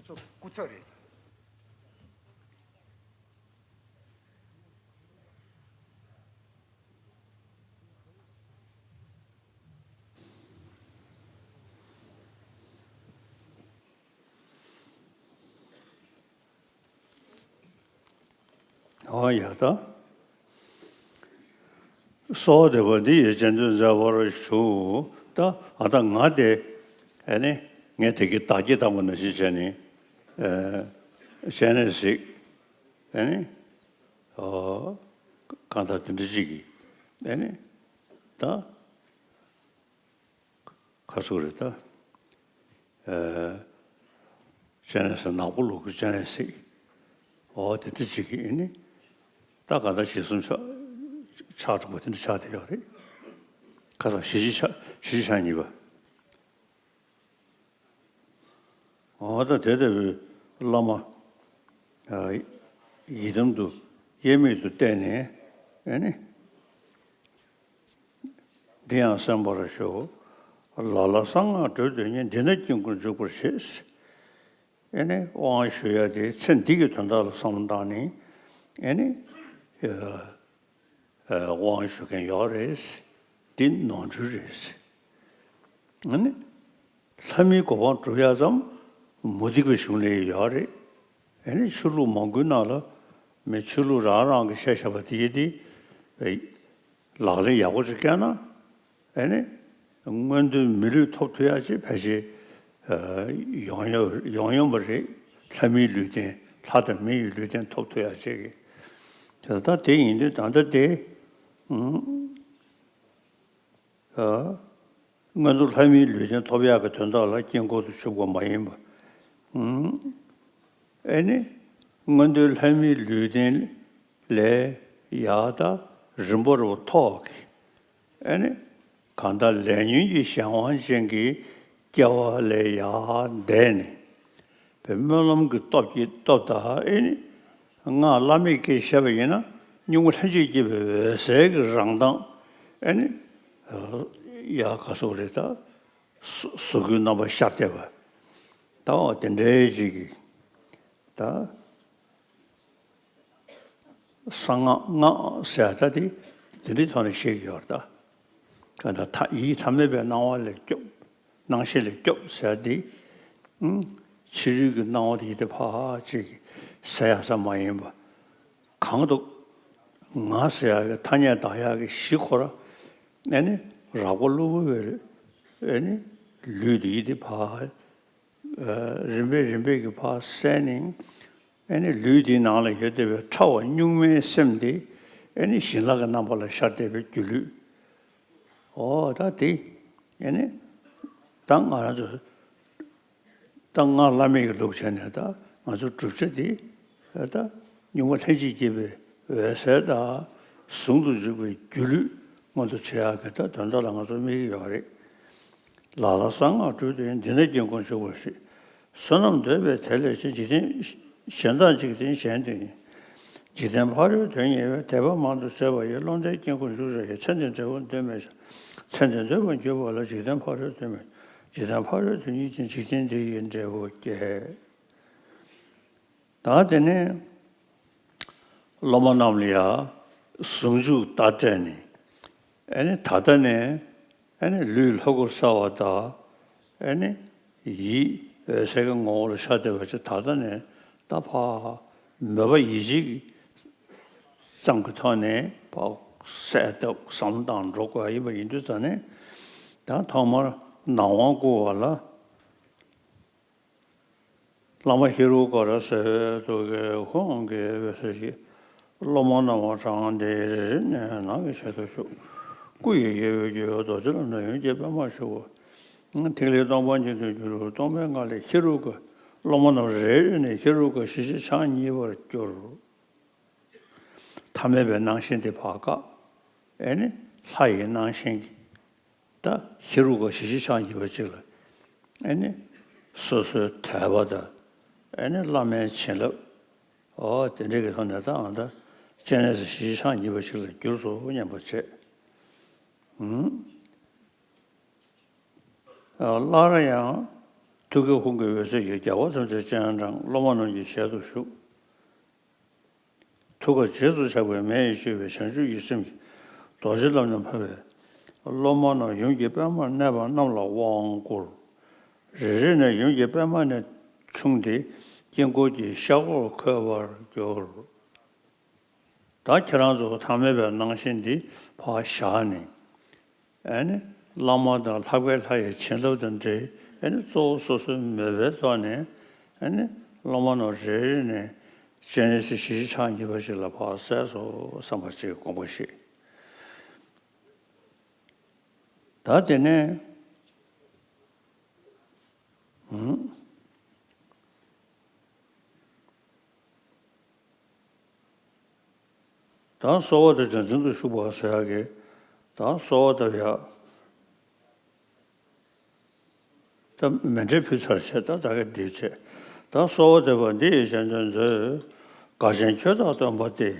སྐུ་ཚབ་སྐུ་ཚབ་རེད་ཟེར། ཨ་ཡ་ད། གསོལ་བ་འདེབས་པ་འདི་ཡིས་རྗེས་ཟློས་མཛད་པར་ཞུ། ད་ཨ་ད་ང་དེ་ཨེ་ནི་ངས་དེ་གི་བདག་སྐྱེ་བཏང་བ་ནང་བཞིན་བྱས་ནས་ཨེ་སྤྱན་རས་གཟིགས་ཨེ་ནི་ཨོ་གང་ལྟར་དེ་འདྲ་ཅིག་གིས་ཨེ་ནི་ད་ག་ཟེར་རེད་ད། ཨེ་སྤྱན་རས་གཟིགས་ནག་པོ་ལུག་གི་སྤྱན་རས་གཟིགས། ཨོ་དེ་འདྲ་ཅིག་གིས་ཨེ་ནི་ད་གང་ལྟར་ཞེ་གསུམ་ཆགས་ཆགས་འགྲོ་བ་དེ་འདྲ་ཆགས་བསྡད་ཡོད་རེད། ཁ་སང་ཞེ་གཅིག་ཆགས་ཞེ་གཅིག་ཆགས་གཉིས་པ། འོ་ད་དེ་ལྟ་བུའི་བླ་མ་ཡི་དམ་དུ་དབྱེར་མེད་དུ་བལྟས་ནས་ཨེ་ནི། འདི་ཡང་གསན་པར་ཞུ། ལ་ལ་གསང་སྔགས་སྒྲོལ་དོན་གཉེར། འདི་ན་དཀྱིལ་འཁོར་འཇུག་པར་བྱེད། ཨེ་ནི་དབང་ཞུ་ཡ་དེ་ཚེ་འདི་གི་དོན་དག་ལ་བསམ་བློ་བཏང་ནས་ཨེ་ནི། དབང་ཞུ་མཁན་ཡོད་རེད། འདི་ནོར་འཁྲུལ་རེད། ཨ་ནི་ལྷ་མིའི་གོ་འཕང་སྒྲུབ་ཡག་ཙམ་མུ་སྟེགས་པའི་གཞུང་ལ་ཡོད་རེད། ཨ་ནི་ཆོས་ལུགས་མང་པོའི་ནང་ལ་མི་ཆོས་ལུགས་རང་རང་གི་བཤད་བཞག་པ་དེ་ཡི་དེ་ལག་ལེན་ཡག་པོ་ཅིག་བཀལ་ན། ཨེ་ནི། མངོན་མཐོའི་མི་ལུས་ཐོབ་ཐུབ་ཡག་ཅིག་ཕལ་ཆེར་ཡོང་ཡོང་ཡོང་ཡོང་པ་རེད། ལྷ་མིའི་ལུས་རྟེན་ལྷ་དང་མི་ཡི་ལུས་རྟེན་ཐོབ་ཐུབ་ཡག་ཅིག་གི། དེ་ལྟ་དེ་ཡིན་དུས་ད་ལྟ་དེ་མངོན་མཐོ་ལྷ་མིའི་ལུས་རྟེན་ཐོབ་ཡག་གི་དོན་དག་ལ་དཀྱིལ་འཁོར་དུ་བཞུགས་པ་མ་ཡིན་པ། ཨེ་ནི། མངོན་མཐོའི་ལྷ་མིའི་ལུས་རྟེན་ལས་ཡར་ད་རིམ་པ་རུ་ཐོག་གི། ཨེ་ནི། གང་ལྟར་ལས་ཉོན་གྱི་གཞན་དབང་ཅན་གྱི་སྐྱེ་བ་ལས་ཡར་འདས་ནས། པའི་སྨོན་ལམ་གྱི་སྟོབས་ཀྱིས་སྟོབས་དང་ཨེ་ནི། སྔགས་བླ་མེད་ཀྱིས་བཤད་པ་ཡིན་ན་སྙིང་པོ་ལྷན་ཅིག་སྐྱེས་པའི་འོད་གསལ་གྱི་རང་མདངས་ཨེ་ནི། ཡར་ག་ཟེར་རེད་ད། གཟུགས་སྐུའི་རྣམ་པ་ཤར་བསྡད་པ། ད་འོ་དེ་འདྲའི་ཅིག་གིས་ད། གསང་སྔགས་སྔགས་ཟེར་ཡ་ད་དེ་དེ་འདྲའི་ཐོག་ནས་བཤད་ཀྱི་ཡོད་རེད་ད། གང་ལྟར་ཐ་ཡིད་ཐ་མལ་པའི་སྣང་བ་ལས་སྐྱོབ། སྣང་ཤེས་ལས་སྐྱོབ་ཟེར་ཡ་དེ། ཕྱི་རོལ་གྱི་སྣང་བ་དེ་ཡིད་དེ་ཕར་ཅིག་ཟེར་ཡ་ས་མ་ཡིན་པ། གང་དུ་ང་ཟེར་ཡ་གི་ཐ་སྙད་གདགས་ཡ་གི་གཞི་ཁོ་ར་ཨེ་ནི་རགས་པ་གློ་བུར་བའི་ཨེ་ནི་ལུས་དེ་ཡིད་དེ་ཕར། རིམ་པས་རིམ་པས་ཀྱི་ཕར་གསལ་ནས། ཨེ་ནི་ལུས་འདིའི་ནང་ལ་ཡོད་བསྡད་པའི་ཕྲ་བ་གཉུག་མའི་སེམས་དེ། ཨེ་ནི་བྱིན་རླབས་ཀྱི་རྣམ་པ་ལ་ཤར་བསྡད་པའི་སྒྱུ་ལུས། འོ་ད་དེ། ཨེ་ནི། ད་ང་རང་ཚོ། ད་སྔགས་བླ་མེད་ཀྱི་ལུགས་བྱས་ནས་ད་ང་ཚོ་བསྒྲུབ་བྱ་དེ། ད་སྙིང་པོ་ལྷན་ཅིག་སྐྱེས་པའི་འོད་གསལ་དང་། ཟུང་དུ་འཇུག་པའི་སྒྱུ་ལུས་མངོན་དུ་བྱེད་ཡག་གི་ད་དོན་དག་ལ་ང་ཚོ་དམིགས་ཀྱི་ཡོད་རེད། ལ་ལ་གསང་སྔགས་སྒྲོལ་དོན་གཉེར། འདི་ན་དཀྱིལ་འཁོར་འཇུག་པར་བྱེད། བསོད་ནམས་འདོད་པས་དེ་ལས་ཆེ། འཇིག་རྟེན་གཞན་དང་འཇིག་རྟེན་གཞན་དོན་གཉེར། འཇིག་རྟེན་ཕ་རོལ་དོན་གཉེར་བས། དད་པ་མང་དུ་བྱས་པ་ཡིས། བློ་ལྡན་དཀྱིལ་འཁོར་འཇུག་བྱ་ཡི། ཚེ་འདིར་འབྲས་བུ་འདོད་མེད་ཤ། ཚེ་འདིར་འདོད་པར་གྱུར་པ་ལ། འཇིག་རྟེན་ཕ་རོལ་དོན་མེད། འཇིག་རྟེན་ཕ་རོལ་དོན་གཉེར་ཅན། འཇིག་རྟེན་འདི་ཡི་འབྲས་བུ་སྐྱེ། ད་དེ་ནས་སློབ་མ་རྣམས་ལ་ཡང་ཟུང་འཇུག་ལྟར་སྤྲད་ནས། ཨེ་ནི་ད་ལྟ་ནས་ཨེ་ནི་ལུས་ལྷ་སྐུར་གསལ་བ་དང་། ཨེ་ནི་ཡིད་འོད་གསལ་གྱི་ངོ་བོ་ལ་ཤར་བསྡད་པ་ཅིག་ད་ལྟ་ནས་ད་ཕར་མོས་པ་ཡིད་བྱེད་ཀྱི་ཙམ་གྱི་ཐོག་ནས་ཕར་གསལ་བཏབ་བསམ་བློ་བཏང་འགྲོ་དགོས་ཡ་ཡིན་པ་ཡིན་དུས་ཙང་ནས། ད་ཐོག་མར་ནང་དབང་བསྐུར་བ་ལ། བླ་མ་ཧེ་རུ་ཀ་ར་ཟེར་དུ་གི་ཁོང་གི་འོད་ཟེར་གྱིས། སློབ་མ་རྣམས་དྲངས་ཏེ་རེ་རེ་ནས་ནང་གི་ཞལ་དུ་ཞུགས། སྐུ་ཡི་དབྱེ་བས་བསྐྱོད་པའི་རྡོ་རྗེ་ལ་ནི་ཡུམ་གྱི་པདྨར་ཞུགས། ཐིག་ལེ་སྟོང་པར་ཉིད་དུ་གྱུར། སྟོང་པའི་ངང་ལས་ཧེ་རུ་ཀ། སློབ་མ་རྣམས་རེ་རེ་ནས་ཧེ་རུ་ཀ་ཞལ་གཅིག་ཕྱག་གཉིས་པར་གྱུར། ཐ་མལ་པའི་སྣང་ཞེན་དེ་ཕར་བཀག་ཨེ་ནི་ལྷ་ཡི་སྣང་ཞེན་གྱི། ད་ཧེ་རུ་ཀ་ཞལ་གཅིག་ཕྱག་གཉིས་པ་གཅིག་ལ། ཨེ་ནི་སོ་སོའི་དད་པ་དང་། ཨེ་ནི་བླ་མའི་བྱིན་རླབས། འོ་དེ་འདྲའི་གི་ཐོག་ནས་ད་ཨ་ད་སྤྱན་རས་གཟིགས་ཞལ་གཅིག་ཕྱག་གཉིས་པ་གཅིག་ལ་གྱུར་སོང་སྙམ་པ་བྱས། ཨུམ། སླར་ཡང་ཐུགས་ཀའི་ཧཱུྃ་གི་འོད་ཟེར་གྱིས། རྒྱལ་བ་ཐམས་ཅད་སྤྱན་དྲངས། སློབ་མ་རྣམས་ཀྱི་ཞལ་དུ་ཞུགས། ཐུགས་ཀར་རྗེས་སུ་ཆགས་པའི་མེ་ཡིས་བསྐྱོད་པའི་བྱང་ཆུབ་ཀྱི་སེམས་ཀྱི་རྡོ་རྗེ་བསླབ་ནས་འཕོས་པས། སློབ་མ་རྣམས་ཡུམ་གྱི་པདྨར་གནས་པ་རྣམས་ལ་དབང་བསྐུར། རེ་རེ་ནས་ཡུམ་གྱི་པདྨ་ནས་ཕྱུང་སྟེ་དཀྱིལ་འཁོར་གྱི་ཤར་སྒོར་འཁོད་པར་གྱུར། ད་ཁྱེད་རང་ཚོ་ཐ་མལ་པའི་སྣང་ཞེན་འདི་ཕར་བཞག་ནས། ཨ་ནི་བླ་མ་དང་ལྷག་པའི་ལྷ་ཡི་བྱིན་རླབས་དང་འབྲེལ། ཨ་ནི་གཙོ་བོ་སོ་སོའི་མོས་པའི་ཐོག་ནས། ཨ་ནི་སློབ་མ་རྣམས་རེ་རེ་ནས་སྤྱན་རས་གཟིགས་ཞལ་བཞི་ཕྱག་གཉིས་པ་ཅིག་ལ་ཕར་གསལ་སོང་བསམ་པ་ཅིག་དགོངས་པ་བཞེས། ད་དེ་ནས། ཧུམ། ད་གསོལ་བ་དང་རྒྱ་མཚན་དུ་ཞུགས་པ་ཟེར་ཡག་གི། ད་གསོལ་བ་བཏབ་ཡག་ད་མཎྜལ་ཕུལ་ཚར་བྱས། ད་ད་ག་འདི་བྱས། ད་གསོལ་བ་འདེབས་པ་འདི་ཡི་རྗེས་ཟློས་མཛོད། དགའ་ཆེན་ཁྱོད་དང་སྟོན་པ་སྟེ།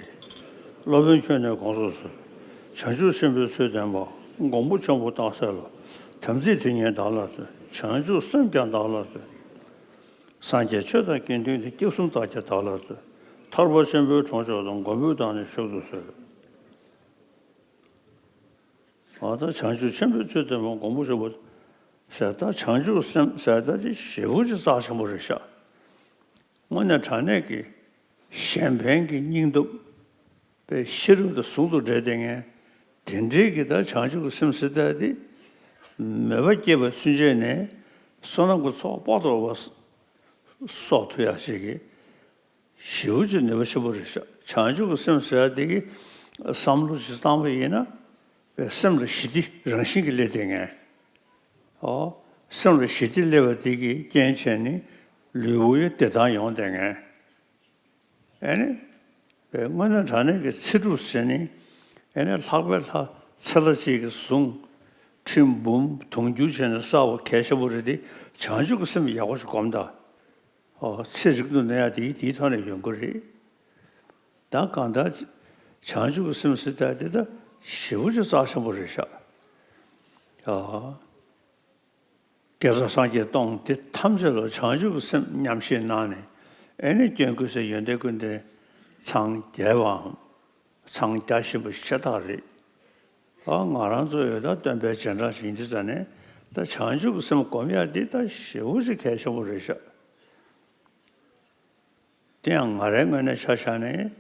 སློབ་དཔོན་ཁྱོད་ནི་དགོངས་སུ་གསོལ། བྱང་ཆུབ་སེམས་དཔའི་ཚུལ་ལྡན་པ། མགོན་པོ་ཆེན་པོ་རྟག་གསལ་ལོ། དམ་ཚིག་དེ་ཉིད་བདག་ལ་སྩོལ། བྱང་ཆུབ་སེམས་ཀྱང་བདག་ལ་སྩོལ། སངས་རྒྱས་ཆོས་དང་དགེ་འདུན་ཏེ། སྐྱབས་གསུམ་བདག་ཀྱང་བདག་ལ་སྩོལ། ཐར་པ་ཆེན་པོའི་གྲོང་མཆོག་ཏུ། མགོན་པོས་བདག་ནི་མཆོག་ཏུ་གསོལ། ཨ་ད་བྱང་ཆུབ་ཆེན་པོའི་ཚུལ་ལྡན་པ། མགོན་པོ་ཆེན་པོ་ཟེར། ད་བྱང་ཆུབ་སེམས་ཟེར་ད་དེ་ཞེ་པོ་ཅིག་རྩ་ཆེན་པོ་རེད་ཤག་དངོས་གནས་དྲང་གནས་ཀྱི་གཞན་ཕན་གྱི་སྙིང་སྟོབས་པའི་ཤེས་རབ་དང་ཟུང་དུ་འབྲེལ་བསྡད་མཁན་དེ་འདྲའི་གི་ད་བྱང་ཆུབ་ཀྱི་སེམས་ཟེར་ད་དེ་མོས་པ་སྐྱེས་པ་ཚུན་ཆད་ནས་བསོད་ནམས་ཀྱི་ཚོགས་དཔག་ཏུ་མེད་པ་གསོག་ཐུབ་ཡག་ཅིག་གི་ཞེ་པོ་ཅིག་ནུས་པ་ཆེན་པོ་རེད་ཤག་བྱང་ཆུབ་ཀྱི་སེམས་ཟེར་ཡག་དེ་གི་བསམ་བློ་ཅིག་བཏང་བ་ཡིན་ན། པའི་སེམས་ལ་ཞི་བདེ་རང་བཞིན་གྱིས་སླེབས་བསྡད་མཁན། ཨོ། སེམས་ལ་ཞི་བདེ་སླེབས་པ་དེ་གི་རྐྱེན་བྱས་ནས་ལུས་པོ་ཡི་བདེ་ཐང་ཡོང་བསྡད་མཁན། ཨེ་ནི། པའི་དངོས་གནས་དྲང་གནས་ཀྱི་ཚེ་སྒྲུབ་ཟེར་ནི། ཨེ་ནི་ལྷག་པའི་ལྷ་ཚེ་ལྷ་གཅིག་གི་གཟུངས། ཁྲི་འབུམ་དུང་ཕྱུར་བྱས་ནས་བསགས་པ་གལ་ཆེན་པོ་རེད་དེ། བྱང་ཆུབ་ཀྱི་སེམས་ཡག་པོ་ཞིག་སྒོམ་དང་། ཨོ། ཚེ་རིང་དུ་གནས་ཡག་དེ་དེའི་ཐོག་ནས་ཡོང་གི་རེད། ད་གང་ལྟར་བྱང་ཆུབ་ཀྱི་སེམས་ཟེར་ཡག་དེ་ད་ཞེ་པོ་ཅིག་རྩ་ཆེན་པོ་རེད་ཤག་ཨོ། དགེ་རྩ་སངས་རྒྱས་སྟོང་དེ་ཐམས་ཅད་ལ་བྱང་ཆུབ་ཀྱི་སེམས་ཉམས་བཞེས་གནང་ནས། ཨེ་ནི་སྐྱོན་ཀུན་ཟད་ཡོན་ཏན་ཀུན་ལྡན་ཚང་རྒྱ་བའམ། འཚང་རྒྱ་བཞིན་པ་ཤ་སྟག་རེད། ཨ། ང་རང་ཚོ་ཡོད་ད་སྟོན་པའི་རྗེས་འབྲང་ཞིག་ཡིན་དུས་ཙང་ནས། ད་བྱང་ཆུབ་ཀྱི་སེམས་སྒོམ་ཡག་འདི་ད་ཞེ་པོ་ཅིག་གལ་ཆེན་པོ་རེད་ཤག་དེ་ཡང་ང་རའི་ངོས་ནས་ཆ་བཞག་ནས།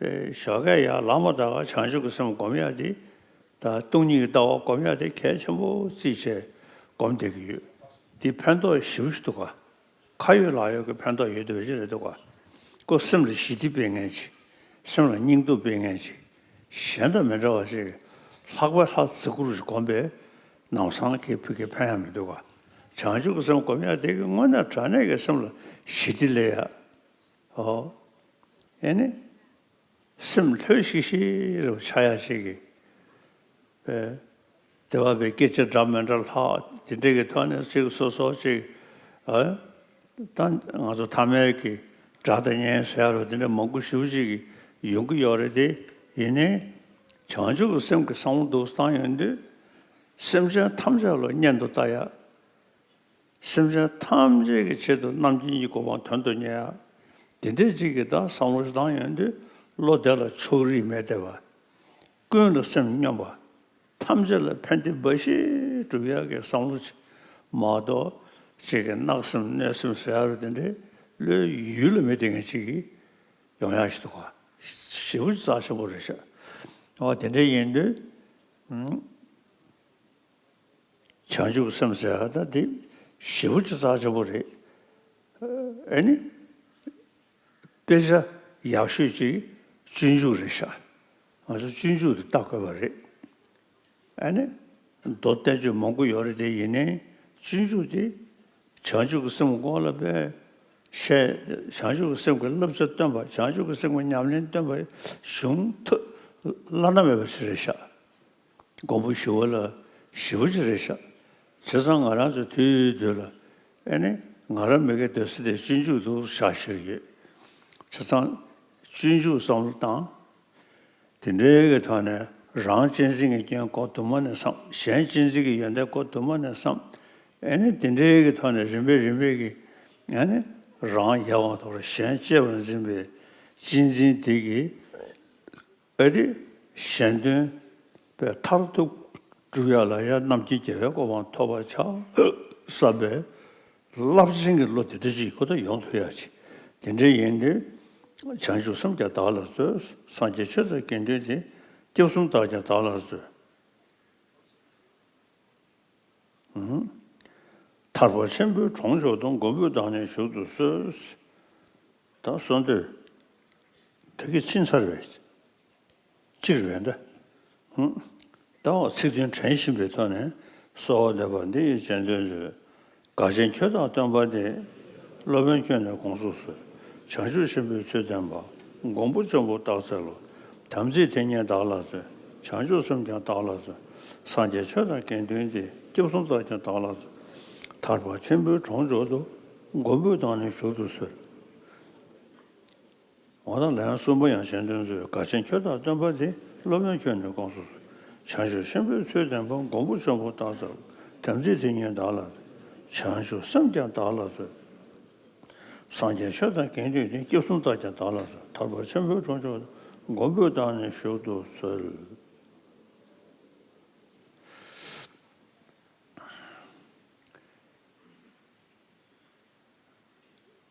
ཨེ། ཞོགས་ཀས་ཡར་ལངས་མ་ཐག་བྱང་ཆུབ་ཀྱི་སེམས་སྒོམ་ཡག་འདི། ད་སྟོང་ཉིད་ཀྱི་ལྟ་བ་སྒོམ་ཡག་དེ་གལ་ཆེན་པོ་བརྩིས་བྱས་སྒོམ་བསྡད་ཀྱི་ཡོད། འདི་ཕན་ཐོགས་ཞེ་པོ་ཅིག་འདུག་ག་ཁ་ཡོད་ལག་ཡོད་ཀྱི་ཕན་ཐོགས་ཡོད་དེ་བས་ཅི་རེད་འདུག་ག་ཁོ་སེམས་ལ་ཞི་བདེ་སྤེལ་མཁན་ཅིག་སེམས་ལ་སྙིང་སྟོབས་སྤེལ་མཁན་ཅིག་གཞན་དང་མི་འདྲ་བ་ཞིག་ལྷག་པའི་ལྷ་བརྩི་བཀུར་ཞིག་སྒོམ་པའི་ནང་སང་གི་ཕུགས་ཀྱི་ཕན་ཡང་མི་འདུག་ག་བྱང་ཆུབ་ཀྱི་སེམས་སྒོམ་ཡག་དེ་གི་དངོས་གནས་དྲང་གནས་ཀྱི་སེམས་ལ་ཞི་བདེ་སླེབས་ཡག་ཨོ། ཨེ་ནི། སེམས་ལྷོད་ཤིག་ཤིག་རུ་ཆགས་ཡག་ཅིག་གི། པའི། དེ་བ་པའི་སྐད་ཆ་འདྲ་མི་འདྲ་ལྷག་དེ་འདྲས་ཀྱི་ཐོག་ནས་ཅིག་སོ་སོ་ཅིག་ཨ། ད་ང་ཚོ་ཐ་མལ་གྱི་དགྲ་དང་གཉེན་ཟེར་ཡ་རུ་དེ་འདྲ་མང་པོ་ཞེ་པོ་ཅིག་གི་ཡོང་གི་ཡོད་རེད་དེ། ཡིན་ནའི། བྱང་ཆུབ་ཀྱི་སེམས་ཀྱི་བསམ་བློ་འདུག་སེ་བཏང་ཡོང་དུས། སེམས་ཅན་ཐམས་ཅད་ལ་གཉེན་དུ་ལྟ་ཡག་སེམས་ཅན་ཐམས་ཅད་ཀྱི་ཆེད་དུ་རྣམ་མཁྱེན་གྱི་གོ་འཕང་དོན་དུ་གཉེར་ཡག་དེ་འདྲས་ཅིག་གི་ད་བསམ་བློ་ཞིག་བཏང་ཡོང་དུས། བློ་དེ་ལ་ཕྱོགས་རིས་མེད་བསྡད་པ། ཀུན་ལ་སེམས་སྙོམས་པ། ཐམས་ཅད་ལ་ཕན་བདེ་འབའ་ཞིག་སྒྲུབ་ཡག་གི་བསམ་བློ་ཅིག་མ་གཏོགས། ཅིག་གི་གནག་སེམས་གནོད་སེམས་ཟེར་ཡ་རུ་དེ་འདྲས་བློའི་ཡུལ་ལ་མེད་དེ་ངས་ཅིག་གི་ཡོང་ཡག་ཞིག་འདུག་ག་ཞེ་པོ་ཅིག་རྩ་ཆེན་པོ་རེད་ཤག་ཨོ། དེ་འདྲས་ཡིན་དུས། བྱང་ཆུབ་སེམས་ཟེར་ཡ་ད་འདི་ཞེ་པོ་ཅིག་རྩ་ཆེན་པོ་རེད། ཨེ་ནི། དཔེ་ཆ་ཡག་ཤོས་ཅིག་སྤྱོད་འཇུག་རེད་ཤག་ང་ཚོ་སྤྱོད་འཇུག་དེ་ལྟ་དགོས་པ་རེད། ཨེ་ནི། མདོ་བསྟན་བཅོས་མང་པོ་ཡོད་རེད་དེ། ཡིན་ནའི་སྤྱོད་འཇུག་དེ། བྱང་ཆུབ་ཀྱི་སེམས་སྒོམ་ལ་དཔེ། བཤད། བྱང་ཆུབ་ཀྱི་སེམས་ཀྱི་བསླབ་བྱ་སྟོན་པ། བྱང་ཆུབ་ཀྱི་སེམས་ཀྱི་ཉམས་ལེན་སྟོན་པ་གཞུང་ཐོ་བླ་ན་མེད་པ་ཞིག་རེད་ཤག་མགོན་པོ་ཞི་བ་ལྷ་ཞེ་པོ་ཅིག་རེད་ཤག་བྱས་ཙང་ང་རང་ཚོ་དུས་དུས་ལ། ཨེ་ནི། ང་རང་མི་དགེ་སྡོད་ས་དེ་སྤྱོད་འཇུག་ཏུ་བཞག་བཞག་ཡོད། བྱས་ཙང་། སྤྱོད་འཇུག་བསམ་བློ་བཏང་། དེ་འདྲའི་གི་ཐོག་ནས་རང་གཅེས་འཛིན་གྱི་སྐྱོན་ཁོག་དུ་མ་ནས་བསམ། གཞན་གཅེས་འཛིན་གྱི་ཡོན་ཏན་ཁོག་དུ་མ་ནས་བསམ། ཨེ་ནི་དེ་འདྲའི་གི་ཐོག་ནས་རིམ་པས་རིམ་པས་ཀྱི། ཨེ་ནི་རང་ཡལ་བ་དང་གཞན་གཅེས་པར་འཛིན་པའི་གཅེས་འཛིན་དེ་གིས། ཨེ་ནི་གཞན་དོན་པའི་མཐར་ཐུག་སྒྲུབ་ཡག་ལ་ཡང་རྣམ་མཁྱེན་རྒྱལ་བའི་གོ་འཕང་ཐོབ་པར་བྱ། བསམ་པའི་རླབས་ཆེན་གྱི་བློ་དེ་འདྲ་ཅིག་ཁོ་ཐག་ཡོང་ཐུབ་ཡག་ཅིག་དེ་འདྲ་ཡིན་དུས། བྱང་ཆུབ་སེམས་ཀྱང་བདག་ལ་སྩོལ། སངས་རྒྱས་ཆོས་དང་དགེ་འདུན་འདི། སྐྱབས་གསུམ་རྟགས་ཀྱང་བདག་ལ་སྩོལ། ཐར་པ་ཆེན་པོའི་གྲོང་མཆོག་ཏུ། མགོན་པོས་བདག་ནི་བཞུགས་སུ་གསོལ། ད་གསོལ་འདེབས་དེ་གི་ཕྱིན་ཚར་བས། གཅིག་རེད་འདྲ། ད་འོ་ཚིག་དོན་དྲན་བཞིན་པའི་ཐོག་ནས་གསོལ་བ་འདེབས་པ་འདི་ཡི་རྗེས་ཟློས་མཛོད། དགའ་ཆེན་ཁྱོད་དང་སྟོན་པ་འདི། སློབ་དཔོན་ཁྱོད་ནི་དགོངས་སུ་གསོལ། བྱང་ཆུབ་ཆེན་པོའི་ཚུལ་བསྟན་པ། མགོན་པོ་ལྕོགས་པོ་རྟགས་བརྩེ་ལོ། དམ་ཚིག་དེ་ཉིད་བདག་ལ་སྩོལ། བྱང་ཆུབ་སེམས་ཀྱང་བདག་ལ་སྩོལ། སངས་རྒྱས་ཆོས་དང་དགེ་འདུན་འདི། སྐྱབས་གསུམ་རྟགས་ཀྱང་བདག་ལ་སྩོལ། ཐར་པ་ཆེན་པོའི་གྲོང་མཆོག་ཏུ། མགོན་པོས་བདག་ནི་བཞུགས་སུ་གསོལ། འོ་ན་ལན་གསུམ་པ་ཡང་གཞན་དོན་མཛོད། དགའ་ཆེན་ཁྱོད་དང་སྟོན་པ་འདི། སློབ་དཔོན་ཁྱོད་ནི་དགོངས་སུ་གསོལ། བྱང་ཆུབ་ཆེན་པོའི་ཚུལ་བསྟན་པ། མགོན་པོ་ལྕོགས་པོ་རྟགས་བརྩེ་ལོ། དམ་ཚིག་དེ་ཉིད་བདག་ལ། བྱང་ཆུབ་སེམས་ཀྱང་བདག་ལ་སྩོལ། སངས་རྒྱས་ཆོས་དང་དགེ་འདུན་འདི། སྐྱབས་གསུམ་རྟགས་ཀྱང་བདག་ལ་སྩོལ། ཐར་པ་ཆེན་པོའི་གྲོང་མཆོག་ཏུ། མགོན་པོས་བདག་ནི་བཞུགས་སུ་གསོལ།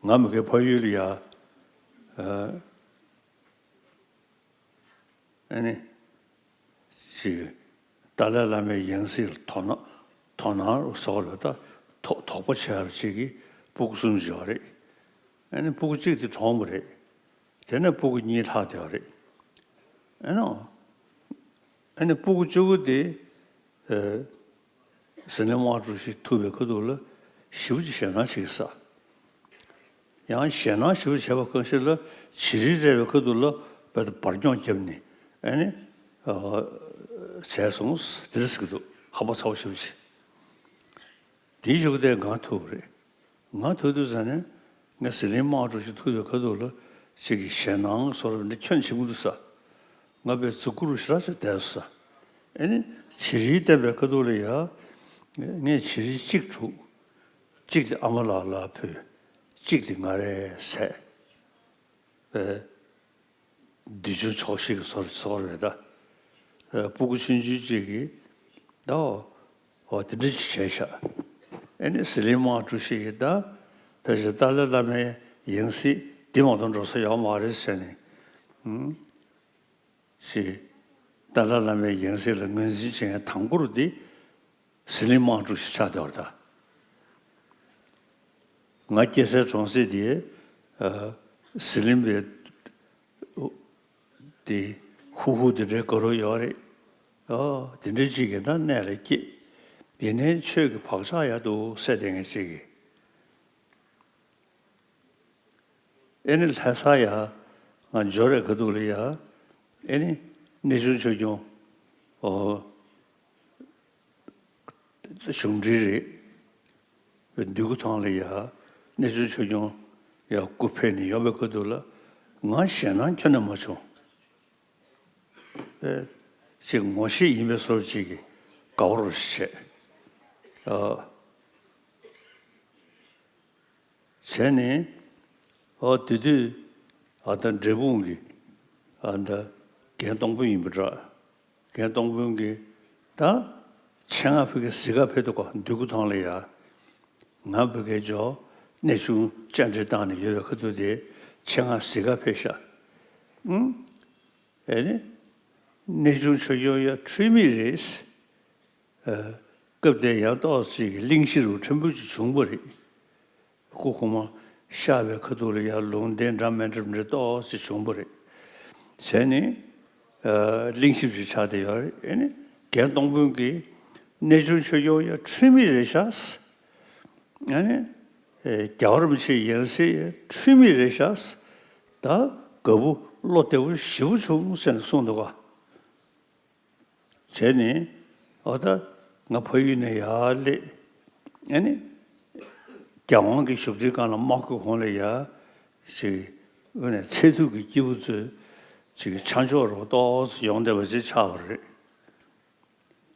ང་མི་དགེ་ཕ་ཡུལ་ལ་ཡ། ཨ་ནི། ཅིག་ཏཱ་ལའི་བླ་མའི་ཡང་སྲིད་ལ་དོ་སྣང་དོ་སྣང་ཟེར་བ་ལ་ད་དོ་དོགས་པ་བྱས་པ་ཅིག་གིས་སྤུ་གུ་གསུམ་བྱས་པ་རེད། ཨ་ནི་སྤུ་གུ་གཅིག་དེ་གྲོངས་པ་རེད། དེ་ནས་སྤུ་གུ་གཉིས་ལྷག་བསྡད་པ་རེད། ཨ་ནི། ཨ་ནི་སྤུ་གུ་བཅུ་དགུ་དེ། ཨ། ཟི་ལིང་དམར་ཕྲུག་ཞིག་ཐུག་པའི་ཁ་ཐུག་ལ་ཞེ་པོ་ཅིག་ཞེད་སྣང་བྱེད་ཀྱི་ས། ཡང་ཞེད་སྣང་ཞེ་པོ་བྱས་པ་གང་ཞིག་ལ་བྱི་རིལ་རེག་པའི་ཁ་ཐུག་ལ་བལ་དུ་འབར་སྐྱོང་བརྒྱབ་ནས་ཨ་ནི། ཨ། བྱས་སོང་དེ་འདྲ་ཟེར་གྱི་འདུག་ཧམ་པ་ཚ་པོ་ཞེ་པོ་ཅིག་དེའི་གཞུག་དེ་ང་ཐུག་པ་རེད། ང་ཐུག་དུས་ཙ་ནས་ང་ཟི་ལིང་དམག་གྲུ་ཞིག་ཐུག་པའི་ཁ་ཐུག་ལ་ཅིག་གི་ཞེད་སྣང་བཟོ་འདྲ་ཁྱོན་ཆེན་པོ་འདུག་ས། ང་དཔེ་གཟུགས་སྐུ་རུ་ཞེ་དྲག་ཅིག་བསྡད་སོང་ས། ཨེ་ནི་བྱི་རིལ་བསྟན་པའི་ཁ་ཐུག་ལ་ཡ། ངས་བྱི་རིལ་གཅིག་བླུགས། གཅིག་དེ་ཨ་མ་ལགས་ལ་ཕུལ། གཅིག་དེ་ང་རས་ཟས། ཨེ། འདི་ཆུ་ཆོག་ཤེས་ཀྱི་བཟོ་བཟོ་བ་རེད་ད། ཨ། སྤུ་གུ་ཆུང་ཆུང་གཅིག་གིས་ད་འོ་དེ་འདྲ་ཅིག་བྱས་ཤག་ཨེ་ནི་ཟི་ལིང་དམག་གྲུ་ཞིག་གིས་ད་ཕལ་ཆེར་ཏཱ་ལའི་བླ་མའི་ཡང་སྲིད་འདི་མ་གཏོགས་འགྲོ་ས་ཡོད་མ་རེད་ཟེར་ནས། ཨུམ། ཞེས། ཏཱ་ལའི་བླ་མའི་ཡང་སྲིད་ལ་ངོས་འཛིན་བྱེད་མཁན་དང་པོ་རུ་འདི་ཟི་ལིང་དམག་གྲུ་ཞིག་ཆགས་བསྡད་པ་རེད་ད། ང་སྐྱེས་སའི་གྲོང་གསེབ་དེ། ཨ། ཟི་ལིང་པའི་དེ་ཧུ་ཧུ་དེ་འདྲའི་དགའ་རབ་ཡོད་རེད། ཨོ་དེ་འདྲའི་ཅིག་གི་ད་གནས་ལ་སྐྱེས། ཡིན་ནའི་ཆོས་ཀྱི་བག་ཆགས་ཡག་འདུག་སེ་བསྡད་མཁན་ཅིག་གིས། ཨེ་ནི་ལྷ་ས་ཡ། ང་འབྱོར་བའི་ཁ་ཐུག་ལ་ཡ། ཨེ་ནི་གནས་ཆུང་ཆོས་སྐྱོང་། ཨོ། གཞུང་འབྲེལ་རེད། འདོད་རྒུ་ཐང་ལ་ཡ། གནས་ཆུང་ཆོས་སྐྱོང་ཡ་སྐུ་ཕེབས་ནས་ཡོང་བའི་ཁ་ཐུག་ལ། ང་ཞེད་སྣང་ཁྱོན་ནས་མ་བྱུང་། ཨེ། ཅིག་ངོ་ཤེས་ཡིན་པའི་བཟོ་ཅིག་གིས་དགའ་བོ་རུ་བྱས། ཨ། བྱས་ནས། ཨོ་དེ་དུས། ཨ། ད་འབྲས་སྤུངས་ཀྱི། ཨ། ད་རྒན་སྟོང་དཔོན་ཡིན་པ་འདྲ། རྒན་སྟོང་དཔོན་གྱིས་ད་ཆེད་མངགས་ཕ་གིར་གཟིགས་ག་ཕེབས་འདུག་ག་འདོད་རྒུ་ཐང་ལ་ཡ། ང་ཕ་གིར་འབྱོར། གནས་ཆུང་བཅར་འདྲི་བཏང་ནས་ཡོད་པའི་ཁ་ཐུག་དེ་ཆེད་མངགས་གཟིགས་ག་ཕེབས་ཤག་ཨུང་། ཨེ་ནི། གནས་ཆུང་ཆོས་སྐྱོང་ཡ་འཁྲུལ་མེད་རེད། ཨ། སྐབས་དེར་ཡང་ཏོག་ཙམ་གྱི་གླེང་གཞི་རུ་ཕྲན་བུ་ཅིག་བྱུང་བ་རེད། སྐུ་གོང་མ་གཤེགས་པའི་ཁ་ཐུག་ལ་ཡང་ལུང་བསྟན་འདྲ་མི་འདྲ་འདྲ་ཏོག་ཙམ་བྱུང་བ་རེད། བྱས་ནས། ཨ། གླེང་གཞི་ཅིག་ཆགས་བསྡད་ཡོད་རེད། ཨེ་ནི་རྒན་སྟོང་དཔོན་གྱིས་གནས་ཆུང་ཆོས་སྐྱོང་ཡ་འཁྲུལ་མེད་རེད་ཤག་ཨ་ནི། ཨེ། རྒྱལ་བ་རིན་པོ་ཆེའི་ཡང་སྲིད་འཁྲུལ་མེད་རེད་ཤག་ད་དགའ་པོ་བློ་བདེ་པོ་ཞེ་པོ་བྱུང་ཟེར་ནས་གསུངས་འདུག་ག་བྱས་ནས། ཨོ་ད་ང་ཕ་ཡུལ་ནས་ཡར་སླེབས། ཨ་ནི། རྒྱལ་དབང་གི་བཞུགས་ཁྲིའི་སྒང་ལ་དམག་གི་གོང་ལ་ཡར་ཞིག་ཨ་ནི་ཚེ་ཐུབ་ཀྱི་སྐྱེས་བུ་ཚོས་ཅིག་ཆ་འཇོག་རོགས་ཏོག་ཙམ་ཡོང་བསྡད་པ་ཅིག་ཆགས་པ་རེད།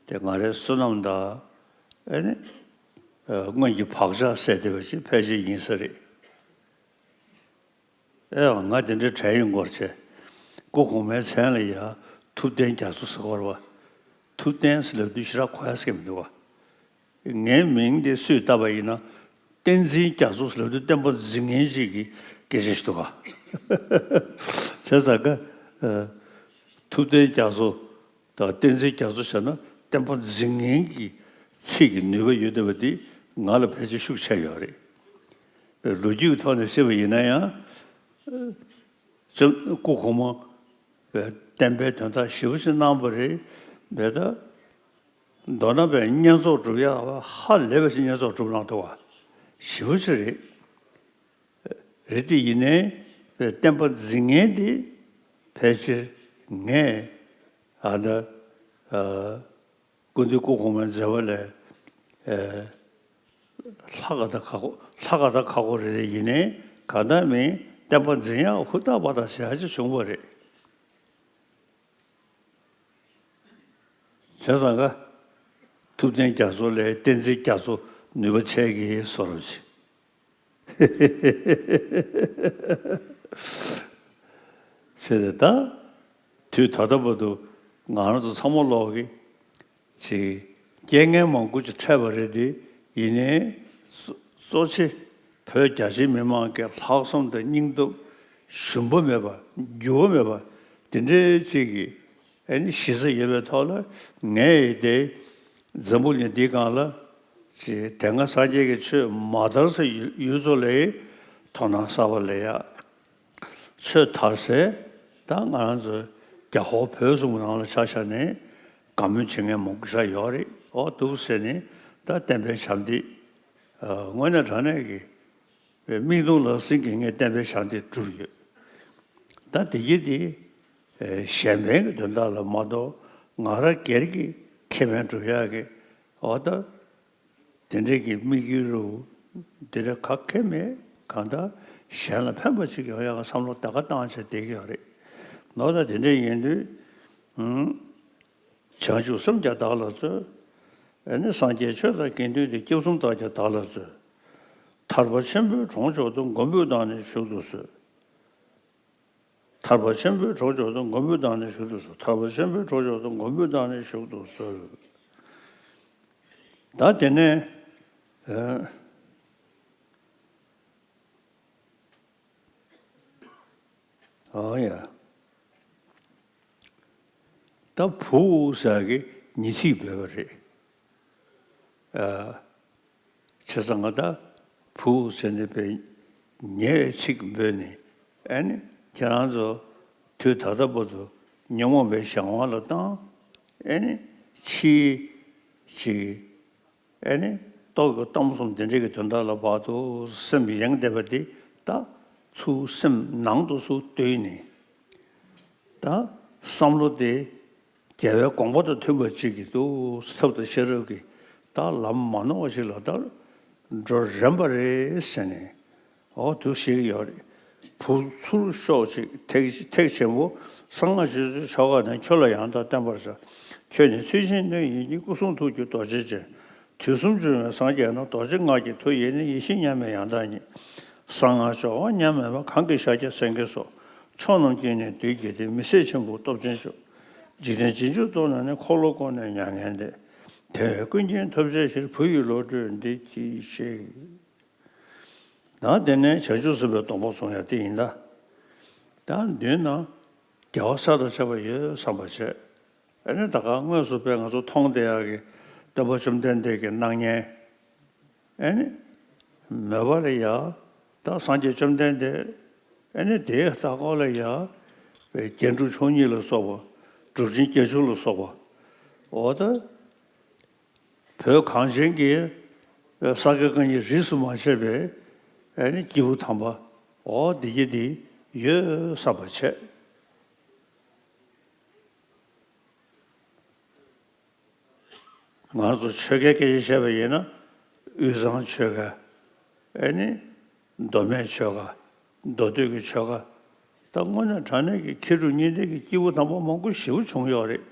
དེ་ང་རའི་བསོད་ནམས་དང་། ཨ་ནི། ཨ། སྔོན་གྱི་བག་ཆགས་སད་བསྡད་པ་ཅིག་ཕལ་ཆེར་ཡིན་ས་རེད། ཨེ་ཡང་ང་དེ་འདྲའི་གྲས་ཡིན་སྐོར་བྱས། སྐུ་གོང་མའི་མཚན་ལ་ཡ་ཐུབ་བསྟན་རྒྱ་མཚོ་ཟེར་བ་རེད་པ། ཐུབ་བསྟན་ཟེར་ལབ་དུས་ཞེ་དྲག་གོ་ཡ་ཟེར་གྱི་མི་འདུག་ག་ངའི་མིང་དེ་སུས་བཏགས་པ་ཡིན་ན། བསྟན་འཛིན་རྒྱ་མཚོ་ཟེར་ལབ་དུས་བསྟན་པ་འཛིན་མཁན་ཅིག་གི་སྐད་ཆ་ཞིག་འདུག་ག་བྱས་ཙང་ཀ་ཨ། ཐུབ་བསྟན་རྒྱ་མཚོ་དང་བསྟན་འཛིན་རྒྱ་མཚོ་བྱས་ན་བསྟན་པ་འཛིན་མཁན་གྱི་ཚིག་གི་ནུས་པ་ཡོད་བསྡད་པ་འདི་ང་ལ་ཕལ་ཆེར་ཤུགས་ཆེ་ཡོད་རེད། ལོ་རྒྱུས་ཀྱི་ཐོག་ནས་བཤད་པ་ཡིན་ན་ཡང་། ལྕམ་སྐུ་གོང་མ་བསྟན་པའི་དོན་དག་ཞེ་པོ་ཅིག་གནང་བ་རེད། དེ་ལྟར་མདོར་ན་པའི་བསྙེན་རྫོགས་སྒྲུབ་ཡག་ཧ་ལས་པ་ཞིག་བསྙེན་རྫོགས་སྒྲུབ་གནང་འདུག་བ། ཞེ་པོ་ཅིག་རེད། རེད་དེ་ཡིན་ནའི་བསྟན་པ་འཛིན་མཁན་དེ་ཕལ་ཆེར་ངས་ཨ་ད་ཨ། སྐུ་མདུན་སྐུ་གོང་མའི་མཛད་པ་ལས་ཨ། ལྷག་ག་ད་ཁག་པོ་ལྷག་ག་ད་ཁག་པོ་རེ་རེ་ཡིན་ནའི་གང་ལྟར་མིན་བསྟན་པ་འཛིན་ཡག་ཧུར་ཐག་པ་ཐག་བྱེད་ཡག་ཅིག་བྱུང་བ་རེད། བྱས་ཙང་ཀ་ཐུབ་བསྟན་རྒྱ་མཚོ་ལས་བསྟན་འཛིན་རྒྱ་མཚོ་ནུས་པ་ཆེ་གི་བཟོ་འདྲ་ཅིག་བྱས་ཏེ་ད། དུས་ད་ལྟ་བར་དུ་ང་རང་ཚོ་ཚང་མ་ལོག་གི་ཅིག་རྐྱེན་ངན་མང་པོ་ཅིག་འཕྲད་པ་རེད་དེ། ཡིན་ནའི་གཙོ་གཙོ་ཆེ་བོད་རྒྱ་ཆེའི་མི་མང་གི་ལྷག་བསམ་དང་སྙིང་སྟོབས་ཞུམ་པ་མེད་པ་འགྱུར་བ་མེད་པ་དེ་འདྲའི་ཅིག་གི་ཨ་ནི་གཞི་རྩ་ཡོད་པའི་ཐོག་ལ་ངས་ཡི་དེ་འཛམ་བུ་གླིང་འདིའི་སྒང་ལ་ཅིག་དེ་སྔ་སངས་རྒྱས་ཀྱི་ཆོས་མ་དར་སའི་ཡུལ་ཡུལ་ཚོ་ལ་དོ་སྣང་གསར་པ་ལེན་ཡག་ཆོས་དར་སའི་ད་ང་རང་ཚོ་རྒྱ་ཧོར་བོད་གསུམ་གྱི་ནང་ལ་ཆ་བཞག་ནས་དགའ་མོས་བྱེད་མཁན་མང་པོ་ཞིག་ཡོད་རེད། ཨོ་འདུག་ཟེར་ནས་ད་བསྟན་པའི་ཞབས་འདེགས་དངོས་གནས་དྲང་གནས་ཀྱི་མིག་མཐོང་ལག་ཟིན་གྱི་ངས་བསྟན་པའི་ཞབས་འདེགས་བསྒྲུབས་ཡོད། ད་དེ་གྱིས་དེ་གཞན་ཕན་གྱི་དོན་དག་ལ་མ་གཏོགས་ང་རང་སྒེར་གྱི་ཁེ་ཕན་སྒྲུབ་ཡག་གི་ཨོ་ད། དེ་འདྲའི་གི་དམིགས་ཡུལ་རུ་དེ་འདྲ་ག་གེ་མེད། གང་ལྟར་གཞན་ལ་ཕན་པ་ཅིག་ཡོང་ཡག་གི་བསམ་བློ་ད་ག་བཏང་བྱས་བསྡད་ཀྱི་ཡོད་རེད། ནོར་ད་དེ་འདྲ་ཡིན་དུས། ཨུམ། བྱང་ཆུབ་སེམས་ཀྱང་བདག་ལ་སྩོལ། ཨ་ནི་སངས་རྒྱས་ཆོས་དང་དགེ་འདུན་ཏེ། སྐྱབས་གསུམ་དག་ཀྱང་བདག་ལ་སྩོལ། ཐར་པ་ཆེན་པོའི་གྲོང་མཆོག་ཏུ། མགོན་པོས་བདག་ནི་བཞུགས་སུ་གསོལ། ཐར་པ་ཆེན་པོའི་གྲོང་མཆོག་ཏུ། མགོན་པོས་བདག་ནི་བཞུགས་སུ་གསོལ། ཐར་པ་ཆེན་པོའི་གྲོང་མཆོག་ཏུ། མགོན་པོས་བདག་ནི་བཞུགས་སུ་གསོལ། ད་དེ་ནས་ཨ། ཨོ་ཡ། ད་བུ་ཟེར་གི་ཉི་ཚིག་འབོད་པ་རེད། ཨ། བྱས་ཙང་ང་ད་བུ་ཟེར་ནས་པའི་ཉེ་བའི་ཚིག་འབོད་ནས་ཨ་ནི་ཁྱེད་རང་ཚོ་དུས་ད་ལྟ་བར་དུ་ཉོན་མོངས་པའི་གཞན་དབང་ལ་བཏང་ཨ་ནི་ཕྱིའི་ཅིག་ཨ་ནི་ལྟོ་གོས་གཏམ་གསུམ་དེ་འདྲའི་གི་དོན་དག་ལ་བར་དུ་སེམས་ཡེངས་བསྡད་པ་འདི་ད་ཚུར་སེམས་ནང་དུ་ཚུར་བཏོན་ནས་ད་བསམ་བློ་དེ་རྒྱལ་བའི་དགོངས་པ་དང་མཐུན་པ་ཅིག་གི་འདུག་ཐབས་དང་ཤེས་རབ་ཀྱི་ད་ལམ་མ་ནོར་བ་ཞིག་ལ་ད་འགྲོ་རན་པ་རེད་ཟེར་ནས། འོ་དུ་ཞིག་ཡོད་རེད། བུ་ཚུར་ཤོག་ཅིག་ཐེག་ཐེག་ཆེན་པོ་གསང་སྔགས་རྗེ་བཙུན་ཆོ་ག་ནས་ཁྱོད་ལ་ཡང་དག་བསྟན་པར་བྱ། ཁྱོད་ནི་ཚུལ་ཆེན་སྣོད་ཡིན་གྱི། སྐུ་གསུང་ཐུགས་ཀྱི་རྡོ་རྗེ་ཅན། དུས་གསུམ་འབྱུང་བའི་སངས་རྒྱས་ནོ། རྡོ་རྗེ་སྔགས་ཀྱི་མཐུ་ཡིས་ནི། ཡེ་ཤེས་མཉམ་མེད་ཡང་དག་ཉིད། གསང་སྔགས་སྦྱོར་བ་མཉམ་མེད་པ། གང་གི་ཤཱཀྱ་སེང་གེ་སོགས། ཕྱོགས་རྣམས་ཀུན་ནས་འདུལ་བགྱིད་དེ། མི་ཟད་ཆེན་པོའི་སྟོབས་ཅན་མཆོག་འཇིག་རྟེན་རྗེས་འཇུག་སྟོབས་རྣམས་ནི། འཁོར་ལོ་བསྐོར་ནས་མྱ་ངན་འདས། དེ་བས་ཀུན་མཁྱེན་ཐོབ་བྱའི་ཕྱིར། བུ་ཡི་བློ་གྲོས་འདི་གྱིས་ཤིག་ད་དེ་ནས་བྱང་ཆུབ་སེམས་དཔའི་སྡོམ་པ་བཟུང་ཡ་དེ་ཡིན་ད། ད་མདུན་ན་རྒྱལ་བ་སྲས་དང་བཅས་པ་ཡོད་བསམ་པ་བྱས། ཨ་ནི་ད་ག་དངོས་སུ་དཔེ་ང་ཚོ་མཐོང་བསྡད་ཡག་གི་སྟོན་པ་བཅོམ་ལྡན་འདས་ཀྱི་སྣང་བརྙན། ཨ་ནི་མོས་པ་ལ་ཡ། ད་སངས་རྒྱས་བཅོམ་ལྡན་འདས་ཨ་ནི་དེའི་ལྟ་སྐོར་ལ་ཡ། པའི་རྒྱན་དྲུག་མཆོག་གཉིས་ལ་སོགས་པ། གྲུབ་ཆེན་བརྒྱད་ཅུ་ལ་སོགས་པ། འོ་ད། བོད་གངས་ཅན་གྱི་ས་དགེ་བཀའ་རྙིང་རིས་སུ་མ་ཆད་པའི་ཨ་ནི་སྐྱེས་བུ་དམ་པ་འོ་འདི་གྱི་འདི་ཡོད་བསམ་པ་བྱས། ང་ཚོ་ཆོས་སྐད་སྐད་ཆ་བཤད་པ་ཡིན་ན་དབུས་གཙང་ཆོལ་ཁ་ཨ་ནི། མདོ་སྨད་ཆོལ་ཁ། མདོ་སྟོད་ཀྱི་ཆོལ་ཁ། ད་དངོས་གནས་དྲང་གནས་ཀྱི་མཁས་གྲུབ་གཉིས་ལྡན་གྱི་སྐྱེས་བུ་དམ་པ་མང་པོ་ཞེ་པོ་བྱུང་ཡོད་རེད།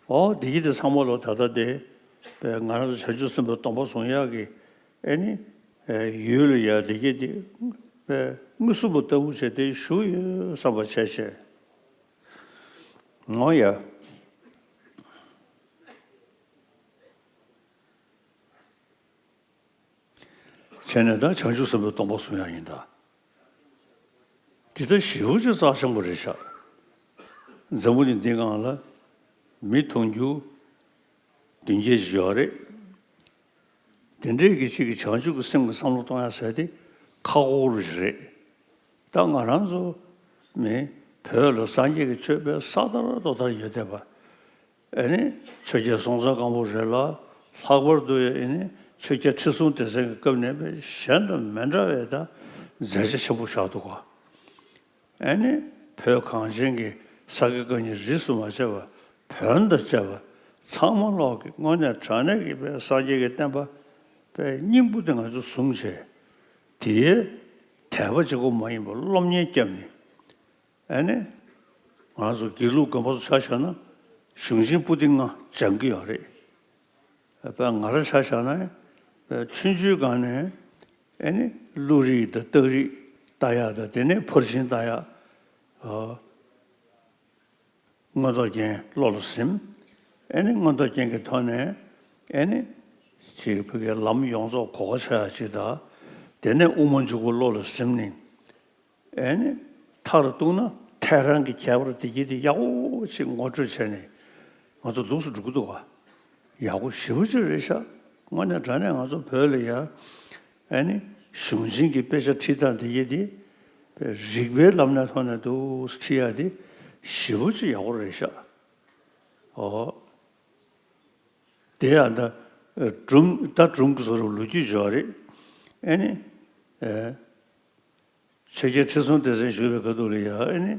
འོ་འདི་གི་དེ་ཚང་མ་ལོ་ད་ལྟ་དེ་པའི་ང་རང་ཚོ་བྱང་ཆུབ་སེམས་དཔའི་སྡོམ་པ་བཟུང་ཡག་གི་ཨེ་ནི་ཡུལ་ལ་ཡ་འདི་གི་དེ་པའི་དངོས་སུ་པོ་ལྟ་བུ་བྱས་ཏེ་བཞུགས་ཡོད་བསམ་པ་བྱས་བྱས། འོ་ཡ། བྱས་ནས་ད་བྱང་ཆུབ་སེམས་དཔའི་སྡོམ་པ་བཟུང་ཡག་ཡིན་ད། ཇི་ལྟ་ཞེ་པོ་ཅིག་རྩ་ཆེན་པོ་རེད་ཤག་འཛམ་བུ་གླིང་འདི་སྒང་ལ་མི་མཐོང་རྒྱུ་བདུན་བརྒྱད་ཅིག་ཡོད་རེད། དེ་འདྲའི་གི་ཅིག་གི་བྱང་ཆུབ་ཀྱི་སེམས་ཀྱི་བསམ་བློ་གཏོང་ཡ་ཟེར་དེ་ཁག་པོ་རུ་ཞིག་རེད། ད་ང་རང་ཚོ་མི་བོད་ལ་སངས་རྒྱས་ཀྱི་ཆོས་དཔེ་ས་དར་རྡོ་དར་ཡོད་བསྡད་པ། ཨེ་ནི་ཆོས་རྒྱལ་སྲོང་བཙན་སྒམ་པོ་རེད་ལ། ལྷག་པར་དུ་ཨེ་ནི་ཆོས་རྒྱལ་ཁྲི་སྲོང་ལྡེ་བཙན་གྱི་སྐབས་ནས་དཔེ་གཞན་དང་མི་འདྲ་བའི་ད་མཛད་རྗེས་ཆེན་པོ་བཞག་འདུག་ག་ཨེ་ནི་བོད་གངས་ཅན་གྱི་ས་དགེ་བཀའ་རྙིང་རིས་སུ་མ་ཆད་པ་བོན་དང་བཅས་པ་ཚང་མ་ལོག་གི་དངོས་གནས་དྲང་གནས་ཀྱི་དཔེ་སངས་རྒྱས་ཀྱི་བསྟན་པ་དཔེ་སྙིང་པོ་དེ་ང་ཚོ་བཟུང་བྱས། དེའི་དད་པ་གཅིག་པོ་མ་ཡིན་པར་སློབ་གཉེར་བརྒྱབ་ནས། ཨེ་ནི། ང་ཚོ་དགེ་ལུགས་དགོན་པ་ཚོ་ཆ་བཞག་ན། གཞུང་ཆེན་པོ་ཏི་ལྔ་སྦྱང་གི་ཡོད་རེད། དཔེ་ང་རང་ཆ་བཞག་ན། ཆུང་ཆུང་སྒང་ནས། ཨེ་ནི། ཀླུ་རིགས་དང་སྟག་རིགས་ལྟ་ཡག་དང་དེ་ནས་ཕར་ཕྱིན་ལྟ་ཡག་མངོན་རྟོགས་རྒྱན་བློ་ལ་ཟིན། ཨེ་ནི་མངོན་རྟོགས་རྒྱན་གྱི་ཐོག་ནས། ཨེ་ནི། ཅིག་བོད་ཀྱི་ལམ་ཡོངས་རྫོགས་གོ་བ་ཆགས་ཡག་ཅིག་དང་། དེ་ནས་དབུ་མ་འཇུག་པ་བློ་ལ་ཟིན་ནས། ཨེ་ནི། མཐར་གཏུགས་ན་ཐལ་རང་གི་ཁྱད་པར་དེ་གྱིས་དེ་ཡག་པོ་ཅིག་ངོ་སྤྲོད་བྱས་ནས། ང་ཚོ་འདུག་སེ་འགྲོ་གི་འདུག་ག་ཡག་པོ་ཞེ་པོ་ཅིག་རེད་ཤག་དངོས་གནས་དྲང་གནས་ང་ཚོ་བོད་ལ་ཡ། ཨེ་ནི། གཞུང་ཆེན་གྱི་དཔེ་ཆ་ཁྲིད་སྟངས་དེ་གྱིས་དེ། རིགས་པའི་ལམ་ནས་ཐོག་ནས་འདུག་སེ་ཁྲིད་ཡག་དེ་ཞེ་པོ་ཅིག་ཡག་པོ་རེད་ཤག་ཨོ། དེ་ཡང་ད་སྒྲུང་ད་སྒྲུང་གི་བཟོ་རུ་ལོ་རྒྱུས་འབྱོར་རེད། ཨེ་ནི། ཨེ། ཆོས་རྒྱལ་ཁྲི་སྲོང་ལྡེ་བཙན་བཞུགས་པའི་སྐབས་དུས་ལ་ཡ་ཨེ་ནི།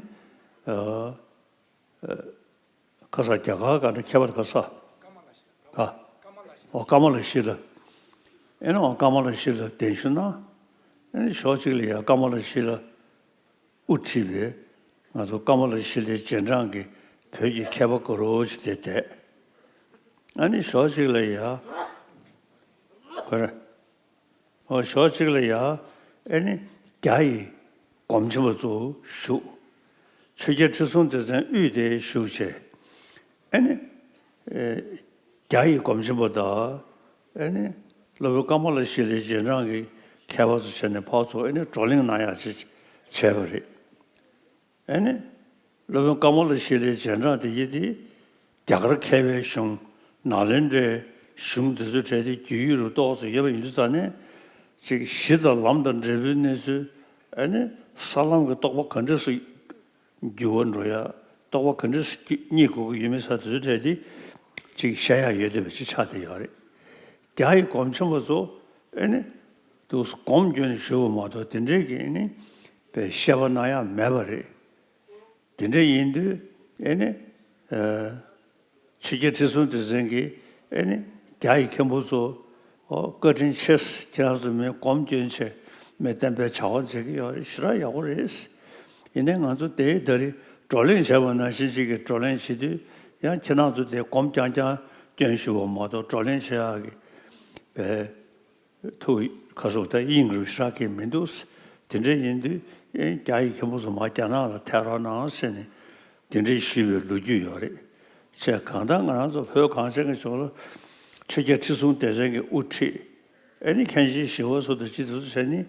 ཨ། ཨ། ཁ་ས་རྒྱ་གར་ག་འདྲ་ཁྱད་པར་ག་ས། ག་ཨོ་ཀ་མ་ལ་ཤི་ལ། ཨེ་ནི་ཨོ་ཀ་མ་ལ་ཤི་ལ་གདན་ཞུ་གནང་། ཨེ་ནི་ཕྱོགས་གཅིག་ལ་ཡ་ཀ་མ་ལ་ཤི་ལ། དབུ་ཁྲིད་པའི་ང་ཚོ་ཀ་མ་ལ་ཤི་ལའི་རྗེས་འབྲང་གི་བོད་ཀྱི་མཁས་པ་དཀར་པོ་ཅིག་དེ་བསྡད། ཨ་ནི་ཕྱོགས་གཅིག་ལ་ཡ། ཁོ་ར། ཨོ་ཕྱོགས་གཅིག་ལ་ཡ། ཨེ་ནི་རྒྱ་ཡི་སྒོམ་ཆེན་པོ་ཚོ་བཞུགས། ཆོས་རྒྱལ་ཁྲི་སྲོང་ལྡེ་བཙན་དབུས་དེ་བཞུགས་བྱས། ཨེ་ནི། ཨེ། རྒྱ་ཡི་སྒོམ་ཆེན་པོ་དང་། ཨེ་ནི། སློབ་དཔོན་ཀ་མ་ལ་ཤཱི་ལའི་རྗེས་འབྲང་གི་མཁས་པ་ཚོ་བྱས་ནས་ཕར་ཚུར་ཨེ་ནི་བགྲོ་གླེང་གནང་ཡག་ཅིག་བྱས་པ་རེད། ཨེ་ནི། སློབ་དཔོན་ཀ་མ་ལ་ཤཱི་ལའི་རྗེས་འབྲང་དེ་ཡིན་ཏེ། རྒྱ་གར་མཁས་པའི་གཞུང་། ནཱ་ལེནྡྲའི་གཞུང་འདི་ཚོའི་གྲས་དེ་རྒྱུས་ཡོད་རུ་ཏོག་ཙམ་ཡོད་པ་ཡིན་དུས་ཙང་ནས། ཅིག་གཞི་དང་ལམ་དང་འབྲས་བུའི་གནས་ཚུལ། ཨེ་ནི། ས་ལམ་གྱི་རྟོགས་པ་ག་འདྲས་སུ། འགྱུར་བ་འགྲོ་ཡ། རྟོགས་པ་ག་འདྲས་སུ་རྙེད་དགོས་ཀྱི་ཡོད་མེད་ས་དེ་ཚོའི་གྲས་དེ་ཅིག་བཤད་ཡག་ཡོད་བསྡད་པ་ཅིག་ཆགས་བསྡད་ཡོད་རེད། རྒྱ་ཡི་སྒོམ་ཆེན་པོ་ཚོ་ཨེ་ནི་དུ་སྒོམ་བསྐྱོན་ནས་བཞུགས་པ་མ་གཏོགས་དེ་འདྲའི་གི་ཨེ་ནི་པའི་བཤད་པ་གནང་ཡག་མེད་པ་རེད། དེ་འདྲ་ཡིན་དུས་ཨེ་ནི་ཨ། ཆོས་རྒྱལ་ཁྲི་སྲོང་ལྡེ་བཙན་གྱིས་ཨེ་ནི་རྒྱ་ཡི་མཁན་པོ་ཚོ། ཨོ་བཀའ་དྲིན་ཆེ། ཁྱེད་རང་ཚོ་མི་སྒོམ་སྐྱོན་ཆེ། མི་བསྟན་པའི་བྱ་བ་མཛད་ཀྱི་ཡོད་རེད། ཞེ་དྲག་ཡག་པོ་རེད། ཡིན་ནའི་ང་ཚོ་དེའི་ད་རེས་བགྲོ་གླེང་བྱས་པ་ནང་བཞིན་ཅིག་གི་བགྲོ་གླེང་བྱེད་དུས་ཡང་ཁྱེད་རང་ཚོ་དེ་སྒོམ་རྐྱང་རྐྱང་སྐྱོན་ཞུ་བ་མ་གཏོགས་བགྲོ་གླེང་བྱེད་ཡག་གི་བའི་ཐུགས་ཁ་སོགས་ད་དབྱིངས་རུ་ཞེ་དྲག་གི་མི་འདུག་དེ་འདྲ་ཡིན་དུས་ཨེ་རྒྱ་ཡི་མཁན་པོ་ཚོ་མར་རྒྱ་ནག་ལ་ཐད་རོགས་གནང་ཟེར་ནས་དེ་འདྲ་ཞུས་པའི་ལོ་རྒྱུས་ཡོད་རེད། བྱས་གང་ལྟར་ང་རང་ཚོ་བོད་གངས་ཅན་གྱི་ལྗོངས་ལ་ཆོས་རྒྱལ་ཁྲི་སྲོང་ལྡེ་བཙན་གྱི་དབུ་ཁྲིད། ཨེ་ནི་མཁན་ཆེན་ཞི་བ་འཚོ་དང་སྤྱི་དེ་ཚོ་བྱས་ནི།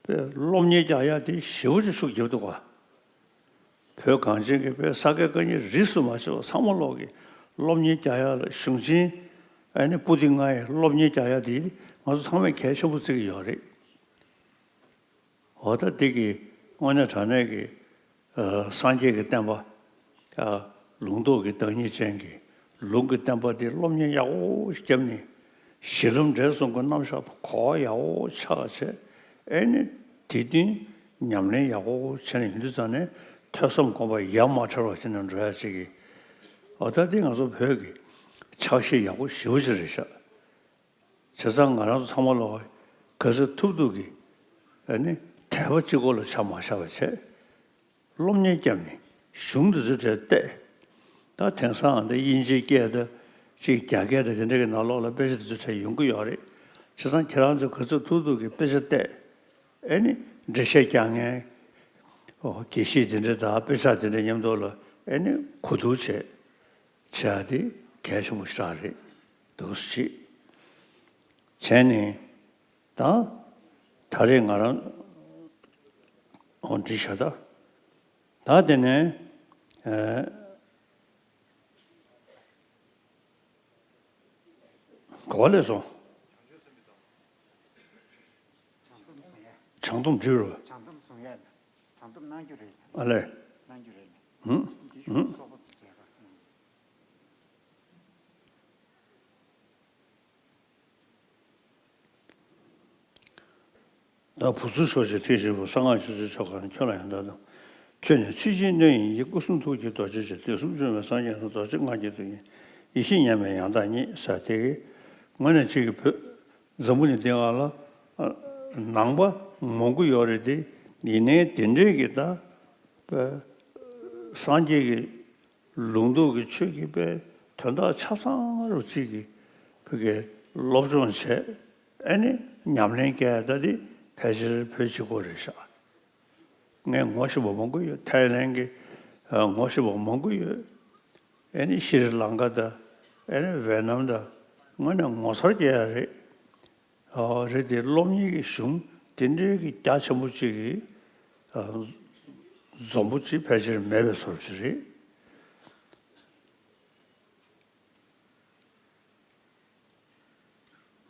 དཔེ་སློབ་གཉེར་རྒྱག་ཡག་དེ་ཞེ་པོ་ཅིག་ཤུགས་རྒྱབ་འདུག་ག་བོད་གངས་ཅན་གྱི་དཔེ་ས་དགེ་བཀའ་རྙིང་རིས་སུ་མ་ཆད་པ་ཚང་མ་ལོག་གི་སློབ་གཉེར་རྒྱག་ཡག་ལ་གཞུང་ཆེན། ཨེ་ནི་པོ་ཏི་ལྔ་ཡི་སློབ་གཉེར་རྒྱག་ཡག་དེ་ང་ཚོ་ཚང་མས་གལ་ཆེན་པོ་བརྩི་གི་ཡོད་རེད། འོ་ད་འདི་གི་དངོས་གནས་དྲང་གནས་ཀྱི་ཨ། སངས་རྒྱས་ཀྱི་བསྟན་པ། ཨ། ལུང་རྟོགས་ཀྱི་བདག་ཉིད་ཅན་གྱི་ལུང་གི་བསྟན་པ་འདི་སློབ་གཉེར་ཡག་པོ་ཞིག་བརྒྱབ་ནས་གཞི་ལམ་འབྲས་གསུམ་གྱི་རྣམ་གཞག་གོ་བ་ཡག་པོ་ཆགས་བྱས། ཨེ་ནི་དེ་བསྟུན་ཉམས་ལེན་ཡག་པོ་བྱས་ནས་ཡིན་དུས་ཙང་ནས་ཐོས་བསམ་སྒོམ་པ་ཡ་མ་བྲལ་བ་བྱས་ནས་འགྲོ་ཡ་ཅིག་གི། འོ་ད་འདི་ང་ཚོ་བོད་ཀྱི་ཕྱག་བཞེས་ཡག་པོ་ཞེ་པོ་ཅིག་རེད་ཤག་བྱས་ཙང་ང་རང་ཚོ་ཚང་མ་ལོག་ག་ཚོད་ཐུབ་ཐུབ་ཀྱིས་ཨ་ནི་དད་པ་གཅིག་པོ་ལ་ཆ་མ་བཞག་པ་བྱས། སློབ་གཉེར་བརྒྱབ་ནས་གཞུང་འདི་ཚོའི་གྲས་བལྟས། ད་དེང་སང་འདི་དབྱིན་ཇིའི་སྐད་དང་ཅིག་རྒྱ་སྐད་དང་དེ་འདྲ་གི་ནང་ལོགས་ལ་དཔེ་ཆ་འདི་ཚོའི་གྲས་ཡོང་གི་ཡོད་རེད། བྱས་ཙང་ཁྱེད་རང་ཚོས་ག་ཚོད་ཐུབ་ཐུབ་ཀྱིས་དཔེ་ཆ་བལྟས། ཨ་ནི་འགྲེལ་བཤད་རྒྱག་མཁན། ཨོ་དགེ་བཤེས་དེ་འདྲ་དང་དཔེ་ཆ་དེ་འདྲ་མཉམ་དུ་ལ་ཨ་ནི་གོ་བསྡུར་བྱས། བྱས་ཏེ་གལ་ཆེན་པོ་ཞིག་རེད་འདུག་ཅེས་བྱས་ནས་ད་ད་རེས་ང་རང་འོ་འདི་བྱ་ད་ ད་དེ་ནས་ཨ་ག་བ་ལས་སོང་། བྱང་སྡོམ་འབྲི་རུ། བྱང་སྡོམ་བཟུང་ཡས་ལ། བྱང་སྡོམ་གནང་རྒྱུ་རེད་ལ། ཨ་ལས། གནང་རྒྱུ་རེད་ལ། ཧུམ། འདི་ཧུམ། ཤུགས་གསོག་པོ་བྱས་པ། ད་བུ་ཚུ་ཤོག་ཅིག་ཐེག་ཆེན་པོ་གསང་སྔགས་ཆོས་ཚུལ་ཆོ་ག་ནི་ཁྱོད་ལ་ཡང་དག་དང་། ཁྱོད་ནི་ཚུལ་བཞིན་སྣོད་ཡིན་གྱི། སྐུ་གསུང་ཐུགས་ཀྱི་རྡོ་རྗེ་ཅན། དུས་གསུམ་འབྱུང་བའི་སངས་རྒྱས་སུ། རྡོ་རྗེ་སྔགས་ཀྱི་མདོ་ཉིད། ཡེ་ཤེས་མཉམ་པའི་ཡང་དག་ཉིད། ཟེར་དེ་གི་དངོས་གནས་གཅིག་གི་བོད་འཛམ་བུ་གླིང་འདི་སྒང་ལ་ཨ་ནང་པ་མང་པོ་ཡོད་རེད་དེ། ཡིན་ནའི་དེ་འདྲའི་གི་ད་པ་སངས་རྒྱས་ཀྱི་ལུང་རྟོགས་ཀྱི་ཆོས་ཀྱི་པའི་དོན་དག་ཆ་ཚང་རུ་གཅིག་གི་བོད་ཀྱི་སློབ་སྦྱོང་བྱས། ཨ་ནི་ཉམས་ལེན་བསྐྱལ་ད་དེ་ཕལ་ཆེར་བོད་གཅིག་པོ་རེད་ཤག་ངས་ངོ་ཤེས་པ་མང་པོ་ཡོད། ཐའི་ལན་གྱི་ཨ་ངོ་ཤེས་པ་མང་པོ་ཡོད། ཨ་ནི་ཤྲི་ལང་ཀ་དང་ཨ་ནི་ཝེ་ནམ་དང་དངོས་གནས་ངོ་མཚར་སྐྱེ་ཡ་རེད། ཨ་རེད་དེ། སློབ་གཉེར་གྱི་གཞུང་དེ་འདྲའི་གི་རྒྱ་ཆེན་པོ་གཅིག་གི་ཨ་འཛོམས་པོ་གཅིག་ཕལ་ཆེར་མེད་པའི་བཟོ་ཅིག་རེད།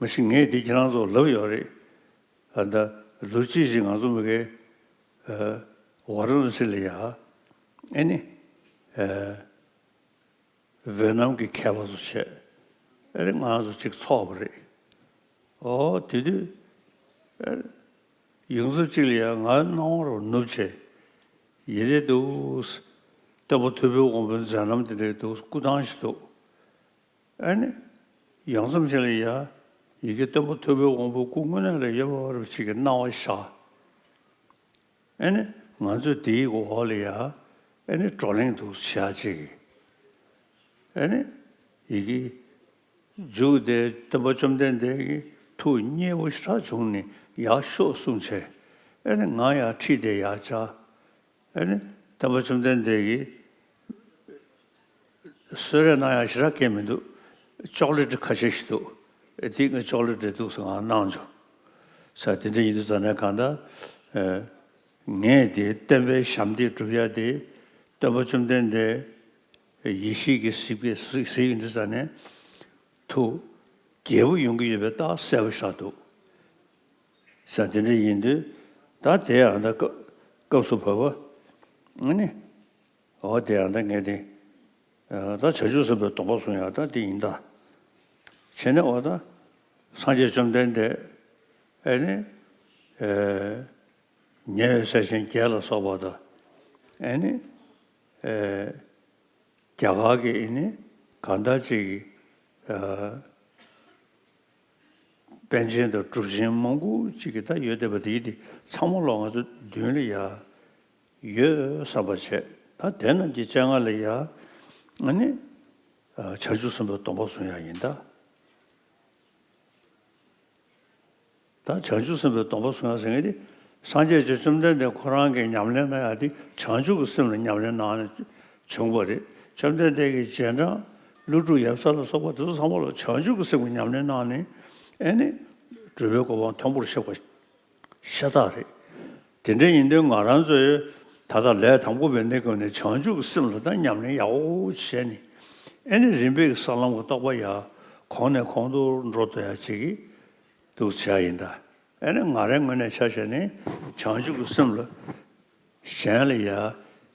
མ་གཞི་ངས་འདི་ཁྱེད་རང་ཚོར་ལབ་ཡོད་རེད། ཨ་ད་ལོ་གཅིག་ཅིག་ང་ཚོ་མི་གའི་ཨ་ཝ་ར་ཎ་སི་ལ་ཡ་ཨ་ནི་ཨ་ཝེ་ནམ་གྱི་མཁས་པ་ཚོ་བྱས། ཨ་ནི་ང་ཚོ་གཅིག་ཚོགས་པ་རེད། ཨོ་དེ་དུས་ཨ་ཡོངས་འཛིན་གཅིག་ལ་ཡ་ང་སྣང་བ་རུ་ནུབ་བྱས་ཡིན་རེད་འདུག་སྟོན་པ་ཐུབ་པའི་དབང་པོའི་མཛད་རྣམ་དེ་འདྲའི་འདུག་སྐུ་ཐང་ཞིག་འདུག་ཨ་ནི་ཡང་མཚམས་ཤིག་ལ་ཡ་ཡི་གེ་སྟོན་པ་ཐུབ་པའི་དབང་པོའི་སྐུ་དངོས་གནས་ལ་ཡོད་པ་རུ་ཅིག་གི་སྣང་བ་ཤར། ཨ་ནི་ང་ཚོས་དེའི་འོག་ལ་ཡ་ཨ་ནི་བགྲོ་གླེང་འདུག་བྱ་ཅིག་གི་ཨ་ནི་ཡི་གེ་མཇུག་དེ་སྟོན་པ་བཅོམ་ལྡན་འདས་ཀྱི་ཐུགས་མཉེས་པོ་ཞེ་དྲག་བྱུང་ནས་ཡར་ཤོག་གསུངས་བྱས། ཨ་ནི་ང་ཡར་ཁྲིད་དེ་ཡར་བཅར། ཨ་ནི་སྟོན་པ་བཅོམ་ལྡན་འདས་ཀྱིས་གསོལ་རས་གནང་ཡག་ཞེ་དྲག་གང་ཡང་མི་འདུག་ཅོག་ལེ་ཊི་ཁ་ཤས་ཤིག་འདུག་ཨེ་དེ་ངས་ཅོག་ལེ་ཊི་འདུག་ཟེར་ང་གནང་བྱུང་། ས་དེ་འདྲ་ཡིན་དུས་ཙང་ནས་གང་ལྟར་ཨ་ངས་དེ་བསྟན་པའི་ཞབས་འདེགས་སྒྲུབ་ཡག་དེ་སྟོན་པ་བཅོམ་ལྡན་འདས་ཡེ་ཤེས་ཀྱི་གཟིགས་པས་གཟིགས་གཟིགས་ཡོང་དུས་ཙང་ནས་ཐུགས་དགྱེས་པོ་ཡོང་གི་ཡོད་པའི་རྟགས་གསལ་པོ་ཤར་འདུག་ས་དེ་འདྲ་ཡིན་དུས་ད་དེ་ཡང་ད་སྐབས་སྐབས་སུ་བབ་པ་ཨ་ནི། འོ་དེ་ཡང་ད་ངས་དེ། ད་བྱང་ཆུབ་སེམས་དཔའི་སྡོམ་པ་བཟུང་ཡག་ད་དེ་ཡིན་ད། བྱས་ནས་འོ་ད། སངས་རྒྱས་བཅོམ་ལྡན་འདས། ཨེ་ནི། ཨེ། ཉེ་བའི་སྲས་ཆེན་བརྒྱད་ལ་སོགས་པ་དང་། ཨེ་ནི། ཨེ། རྒྱ་གར་གྱི་ཨེ་ནི། གང་ལྟར་ཅིག་གི། ཨེ། པཎ་ཆེན་དང་གྲུབ་ཆེན་མང་པོ་ཅིག་གི་ད་ཡོད་བསྡད་པ་དེ་དེ་ཚང་མ་ལོག་ང་ཚོ་མདུན་ལ་ཡ་ཡོད་བསམ་པ་བྱས། ད་དེ་རྣམས་ཀྱི་སྤྱན་སྔ་ལ་ཡ་ཨ་ནི་བྱང་ཆུབ་སེམས་དཔའི་སྡོམ་པ་བཟུང་ཡག་ཡིན་ད། ད་བྱང་ཆུབ་སེམས་དཔའི་སྡོམ་པ་བཟུང་ཡག་ཟེར་མཁན་དེ་སངས་རྒྱས་བཅོམ་ལྡན་འདས་ཁོ་རང་གིས་ཉམས་ལེན་གནང་ཡག་དེ་བྱང་ཆུབ་ཀྱི་སེམས་ལ་ཉམས་ལེན་གནང་ནས་བྱུང་བ་རེད། བཅོམ་ལྡན་འདས་ཀྱི་རྗེས་འབྲང་ཀླུ་སྒྲུབ་ཡབ་སྲས་ལ་སོགས་པ་དེ་ཚོ་ཚང་མ་ལ་བྱང་ཆུབ་ཀྱི་སེམས་ཀྱི་ཉམས་ལེན་གནང་ནས་ཨེ་ནི་སྒྲུབ་པའི་གོ་འཕང་མཐོན་པོར་གཤེགས་པ་ཤ་སྟག་རེད། དེ་འདྲ་ཡིན་དུས་ང་རང་ཚོས་ད་ལྟ་ལས་དང་པོ་བའི་གནས་སྐབས་ནས་བྱང་ཆུབ་ཀྱི་སེམས་ལ་ད་ཉམས་ལེན་ཡག་པོ་བྱས་ནས་ཨེ་ནི་རིམ་པས་ཀྱི་ས་ལམ་གྱི་རྟོགས་པ་ཡག་གོང་ནས་གོང་དུ་འགྲོ་ཐུབ་ཡག་ཅིག་གི་འདུག་བྱས་ཡིན་ད། ཨེ་ནི་ང་རའི་ངོས་ནས་ཆ་བཞག་ནས་བྱང་ཆུབ་ཀྱི་སེམས་ལ་གཞན་ལ་ཡ་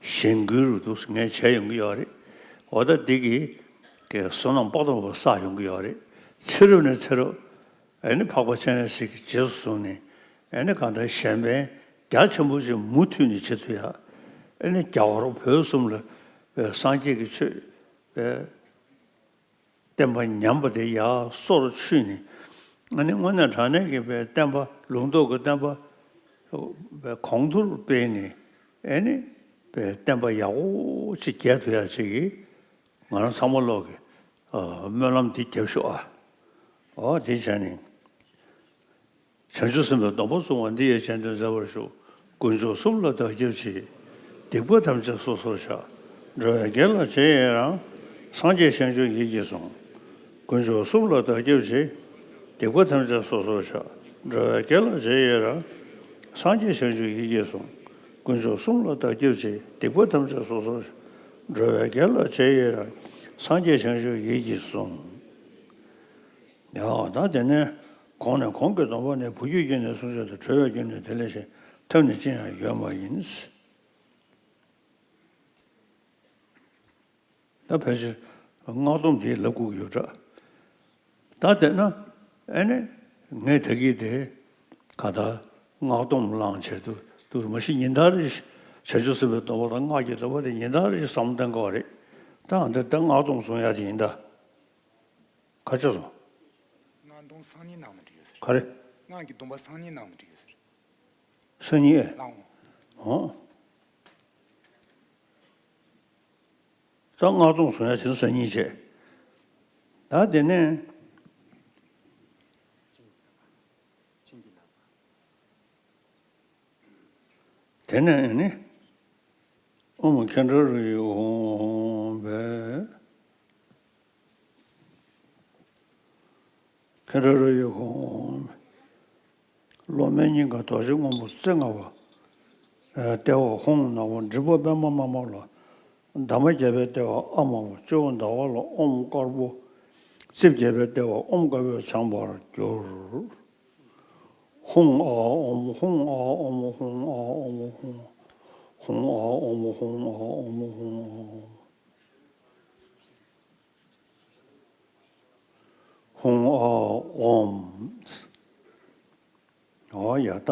གཞན་བསྐུལ་རུ་འདུག་ངས་བྱས་ཡོང་གི་ཡོད་རེད། འོ་ད་འདི་གི་གི་བསོད་ནམས་དཔག་ཏུ་མེད་པ་བསགས་ཡོང་གི་ཡོད་རེད། ཚེ་རབས་ནས་ཚེ་རབས་ཨེ་ནི་འཕགས་པ་སྤྱན་རས་གཟིགས་ཀྱི་རྗེས་སུ་བཟུང་ནས་ཨེ་ནི་གང་ལྟར་གཞན་ཕན་རྒྱ་ཆེན་པོ་ཞིག་མུ་མཐུད་ནས་བྱེད་ཐུབ་ཡ། ཨེ་ནི་རྒྱ་གར་བོད་གསུམ་ལ་སངས་རྒྱས་ཀྱི་ཆོས་བསྟན་པ་ཉམས་པ་དེ་ཡར་སོར་ཆུད་ནས་ཨ་ནི་དངོས་གནས་དྲང་གནས་ཀྱི་བསྟན་པ་ལུང་རྟོགས་ཀྱི་བསྟན་པ་གོང་མཐོར་སྤེལ་ནས་ཨེ་ནི་བསྟན་པ་ཡག་པོ་ཅིག་རྒྱས་ཐུབ་ཡ་ཅིག་གི་ང་རང་ཚང་མ་ལོག་གི་སྨོན་ལམ་འདི་རྒྱབ་ཤོག་ཨ། འོ་དེ་བྱས་ནས། བྱང་ཆུབ་སེམས་དཔའི་སྡོམ་པ་བཟུང་བ་འདི་ཡི་རྗེས་ཟློས་མཛད་པར་ཞུ། དཀོན་མཆོག་གསུམ་ལ་བདག་སྐྱབས་མཆི། སྡིག་པ་ཐམས་ཅད་སོ་སོར་བཤགས། འགྲོ་བའི་དགེ་ལ་རྗེས་ཡི་རང་། སངས་རྒྱས་བྱང་ཆུབ་ཡིད་ཀྱིས་བཟུང་། དཀོན་མཆོག་གསུམ་ལ་བདག་སྐྱབས་མཆི། སྡིག་པ་ཐམས་ཅད་སོ་སོར་བཤགས། འགྲོ་བའི་དགེ་ལ་རྗེས་ཡི་རང་། སངས་རྒྱས་བྱང་ཆུབ་ཡིད་ཀྱིས་བཟུང་། དཀོན་མཆོག་གསུམ་ལ་བདག་སྐྱབས་མཆི། སྡིག་པ་ཐམས་ཅད་སོ་སོར་བྱས། འགྲོ་བའི་དགེ་ལ་རྗེས་ཡི་རང་། སངས་རྒྱས་བྱང་ཆུབ་ཡིད་ཀྱིས་བཟུང་། ཡ་ད་དེ་ནས་གོང་ནས་གོང་གི་སྡོམ་པ་ནི། བུ་རྒྱུད་ཀྱི་ནི་བསྲུང་བྱ་སྟེ། གྲོལ་བའི་རྒྱུ་ནི་དེ་ལས་གཞན། ཐབས་ནི་ཅི་ཡང་ཡོད་མ་ཡིན། ད་ཕལ་ཆེར་སྔགས་སྡོམ་དེ་ལབ་དགོས་ཀྱི་ཡོད་འདྲ། ད་དེ་ན་ཨེ་ནི་ངས་ད་གིན་དེ་ག་ད་སྔགས་སྡོམ་བླངས་བྱས་འདུག་འདུག་མ་གཞི་ཉིན་ལྟར་རེ་བྱང་ཆུབ་སེམས་དཔའི་སྡོམ་པ་དང་སྔགས་ཀྱི་སྡོམ་པ་དེ་ཉིན་ལྟར་རེ་བསམ་བློ་གཏོང་དགོས་པ་རེད། ད་འདི་ད་སྔགས་སྡོམ་བཟུང་ཡ་དེ་ཡིན་ད། ག་ཅི་སོང་། སྔགས་སྡོམ་སང་ཉིན་གནང་ན་འགྲིག་ཡོད་ཟེར། ག་རེ། སྔགས་ཀྱི་སྡོམ་པ་སང་ཉིན་གནང་ན་འགྲིག་ཡོད་ཟེར། སང་ཉིན་ཨེ། ལའང་། ཨོ། ད་སྔགས་སྡོམ་བཟུང་ཡ་བྱས་ན་སང་ཉིན་བྱས། ད་དེ་ནས། དེ་ནས་ནི། ཨོཾ་མཁྱེན་བརྩེ་རོ་ཡིས་ཧཱུྃ་ཕཊ། མཁྱེན་བརྩེ་རོ་ཡིས་ཧཱུྃ། སློབ་མའི་སྙིང་ག་རྡོ་རྗེ་སྔོན་པོ་རྩེ་ལྔ་པ། ལྟེ་བ་ཧཱུྃ་ནག་པོ་མགྲིན་པ་པདྨ་དམར་པོ་ལ། འདབ་མ་བརྒྱད་པའི་ལྟེ་བ་ཨ་དམར་པོ། སྤྱི་བོ་ཟླ་བ་ལ་ཨོཾ་དཀར་པོ། རྩིབས་བརྒྱད་པའི་ལྟེ་བ་ཨོཾ་དཀར་པོས་བྱང་བར་གྱུར། ཧཱུྃ་ཨཱཿ་ཨོཾ། ཧཱུྃ་ཨཱཿ་ཨོཾ། ཧཱུྃ་ཨཱཿ་ཨོཾ། ཧཱུྃ། ཧཱུྃ་ཨཱཿ་ཨོཾ། ཧཱུྃ་ཨཱཿ་ཨོཾ། ཧཱུྃ་ཨཱཿ་ཨོཾ། ཧཱུྃ་ཨཱཿ་ཨོཾ། ཨོ་ཡ་ད།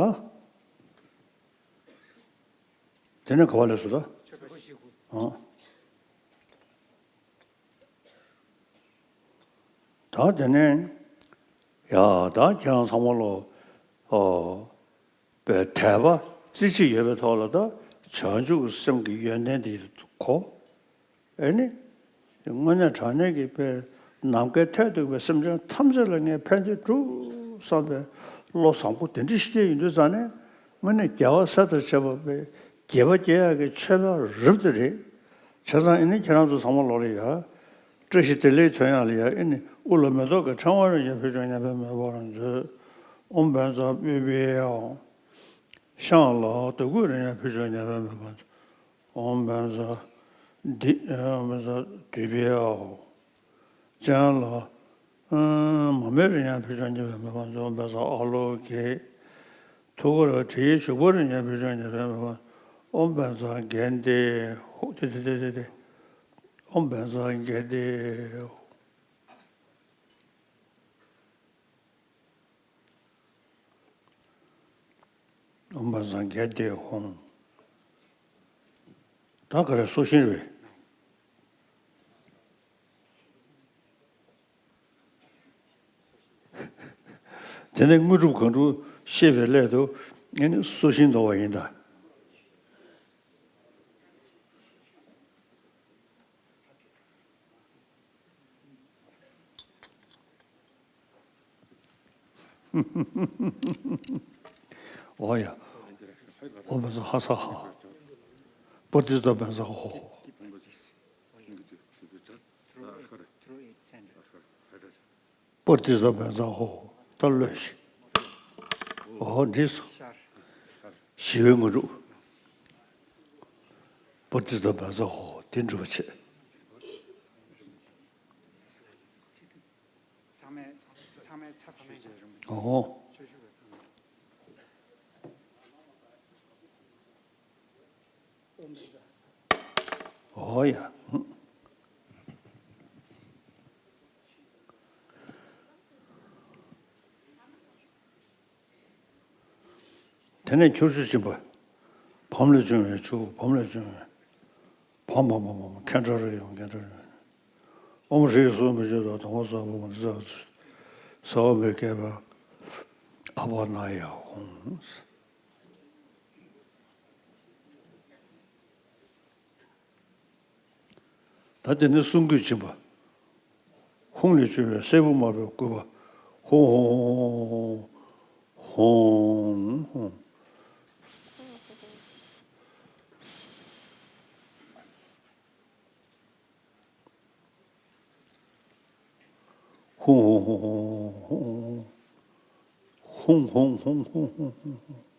དེ་ནས་ག་པར་སླེབས་སོང་ད། ཨ། ད་དེ་ནས། ཡ་ད་ཁྱེད་རང་ཚང་མ་ལོ། ཨོ། པའི་དད་པ་རྩེ་གཅིག་ཡོད་པའི་ཐོག་ལ་ད་བྱང་ཆུབ་སེམས་ཀྱི་ཡོན་ཏན་དེ་གོ། ཨེ་ནི། དངོས་གནས་དྲང་གནས་ཀྱི་དཔེ་ནམ་མཁའི་མཐས་གཏུགས་པའི་སེམས་ཅན་ཐམས་ཅད་ལ་ངས་ཕན་བདེ་སྒྲུབ་བསམ་པའི་བློ་བཟང་པོ་དེ་འདྲ་ཞིག་སྐྱེས་ཡོང་དུས་ཙང་ནས། དངོས་གནས་དགེ་བ་ཟད་མཐར་བྱེད་པ་པའི་དགེ་བ་སྐྱེ་ཡག་གི་མཆོད་པ་རབ་དེ་རེད། བྱས་ཙང་ཨེ་ནི་ཁྱེད་རང་ཚོ་ཚང་མ་ལོག་ལ་ཡ། བཀྲ་ཤིས་བདེ་ལེགས་མཚོན་ཡག་ལ་ཡ། ཨེ་ནི་དབུ་ལ་མེ་ཏོག་གི་ཕྲེང་བ་རེ་ཡང་ཕུལ་བྱུང་། ཉན་པས་མོས་པར་མཛོད། ཨོཾ་བཛྲ་པུཥྤེ་ཡ་ཧཱུྃ། ཤངས་ལ་འདོད་རྒུ་རེ་ཡང་ཕུལ་བྱུང་། ཉན་པས་མོས་པར་མཛོད། ཨོཾ་བཛྲ་དི། ཨོཾ་བཛྲ་དཱི་པེ་ཡ་ཧཱུྃ། སྤྱན་ལ་མར་མེ་རེ་ཡང་ཕུལ་བྱུང་། ཉན་པས་མོས་པར་མཛོད། ཨོཾ་བཛྲ་ཨཱ་ལོ་ཀེ། ཐུགས་ཀར་དྲི་ཡི་བྱུག་པ་རེ་ཡང་ཕུལ་བྱུང་། ཉན་པས་མོས་པར། ཨོཾ་བཛྲ་གྷནྡྷེ་ཧཱུྃ། ཏེ་ཏེ་ཏེ་ཏེ། ཨོཾ་བཛྲ་གྷནྡྷེ་ཧཱུྃ། ཨོཾ་བཛྲ་གྷནྡྷེ་ཧཱུྃ། ད་ག་རེ་སོ་ཤིང་རེད་པས། དེ་ནས་དངོས་གྲུབ་གང་དྲུག་བཤད་པའི་སླད་དུ་ངས་ནི་སོ་ཤིང་འདོར་བ་ཡིན་ད། ཨོ་ཡ། ཨོཾ་བཛྲ་ཧ་ས་ཧ། པྲ་ཏཱིཙྪ་བཛྲ་ཧོ། པྲ་ཏཱིཙྪ་བཛྲ་ཧོ། ད་ལོས་ཤིག་ཨོ་འགྲིག་སོང་། ཞི་བའི་དངོས་གྲུབ། པྲ་ཏཱིཙྪ་བཛྲ་ཧོ། དེ་འགྲུབ་པ་བྱེད། ཚང་མས་ཚང་མས་ཚབ་ཞུས་བྱས་རུང་། ཨོ། ཨོ་ཡ། དེ་ནས་ཁྱོར་ཆུ་སྦྱིན་པ། བམ་ལས་བྱུང་བའི་ཆུ། བམ་ལས་བྱུང་བའི། བམ་བམ་བམ་བམ། མཁན་སློབ་རེ་ཡོང་། མཁན་སློབ་རེ་ཡོང་། ཨོཾ་ཧྲཱིཿ་སྭཱ་ཧཱ་མི་ཆོས་དང་། དང་པོ་ས་བོ་མ་ཏི་ས་ས་བ་མི་སྐད་པ། ཨ་པ་ན་ཡ་ཧོ། ད་དེ་ནས་གསུང་སྐུད་སྦྱིན་པ། ཧཱུྃ་ལས་བྱུང་བའི་སྲད་བུ་དམར་པོའི་སྐུད་པ། ཧཱུྃ་ཧཱུྃ་ཧཱུྃ་ཧཱུྃ། ཧཱུྃ་ཧཱུྃ་ཧཱུྃ་ཧཱུྃ། ཧཱུྃ་ཧཱུྃ་ཧཱུྃ་ཧཱུྃ།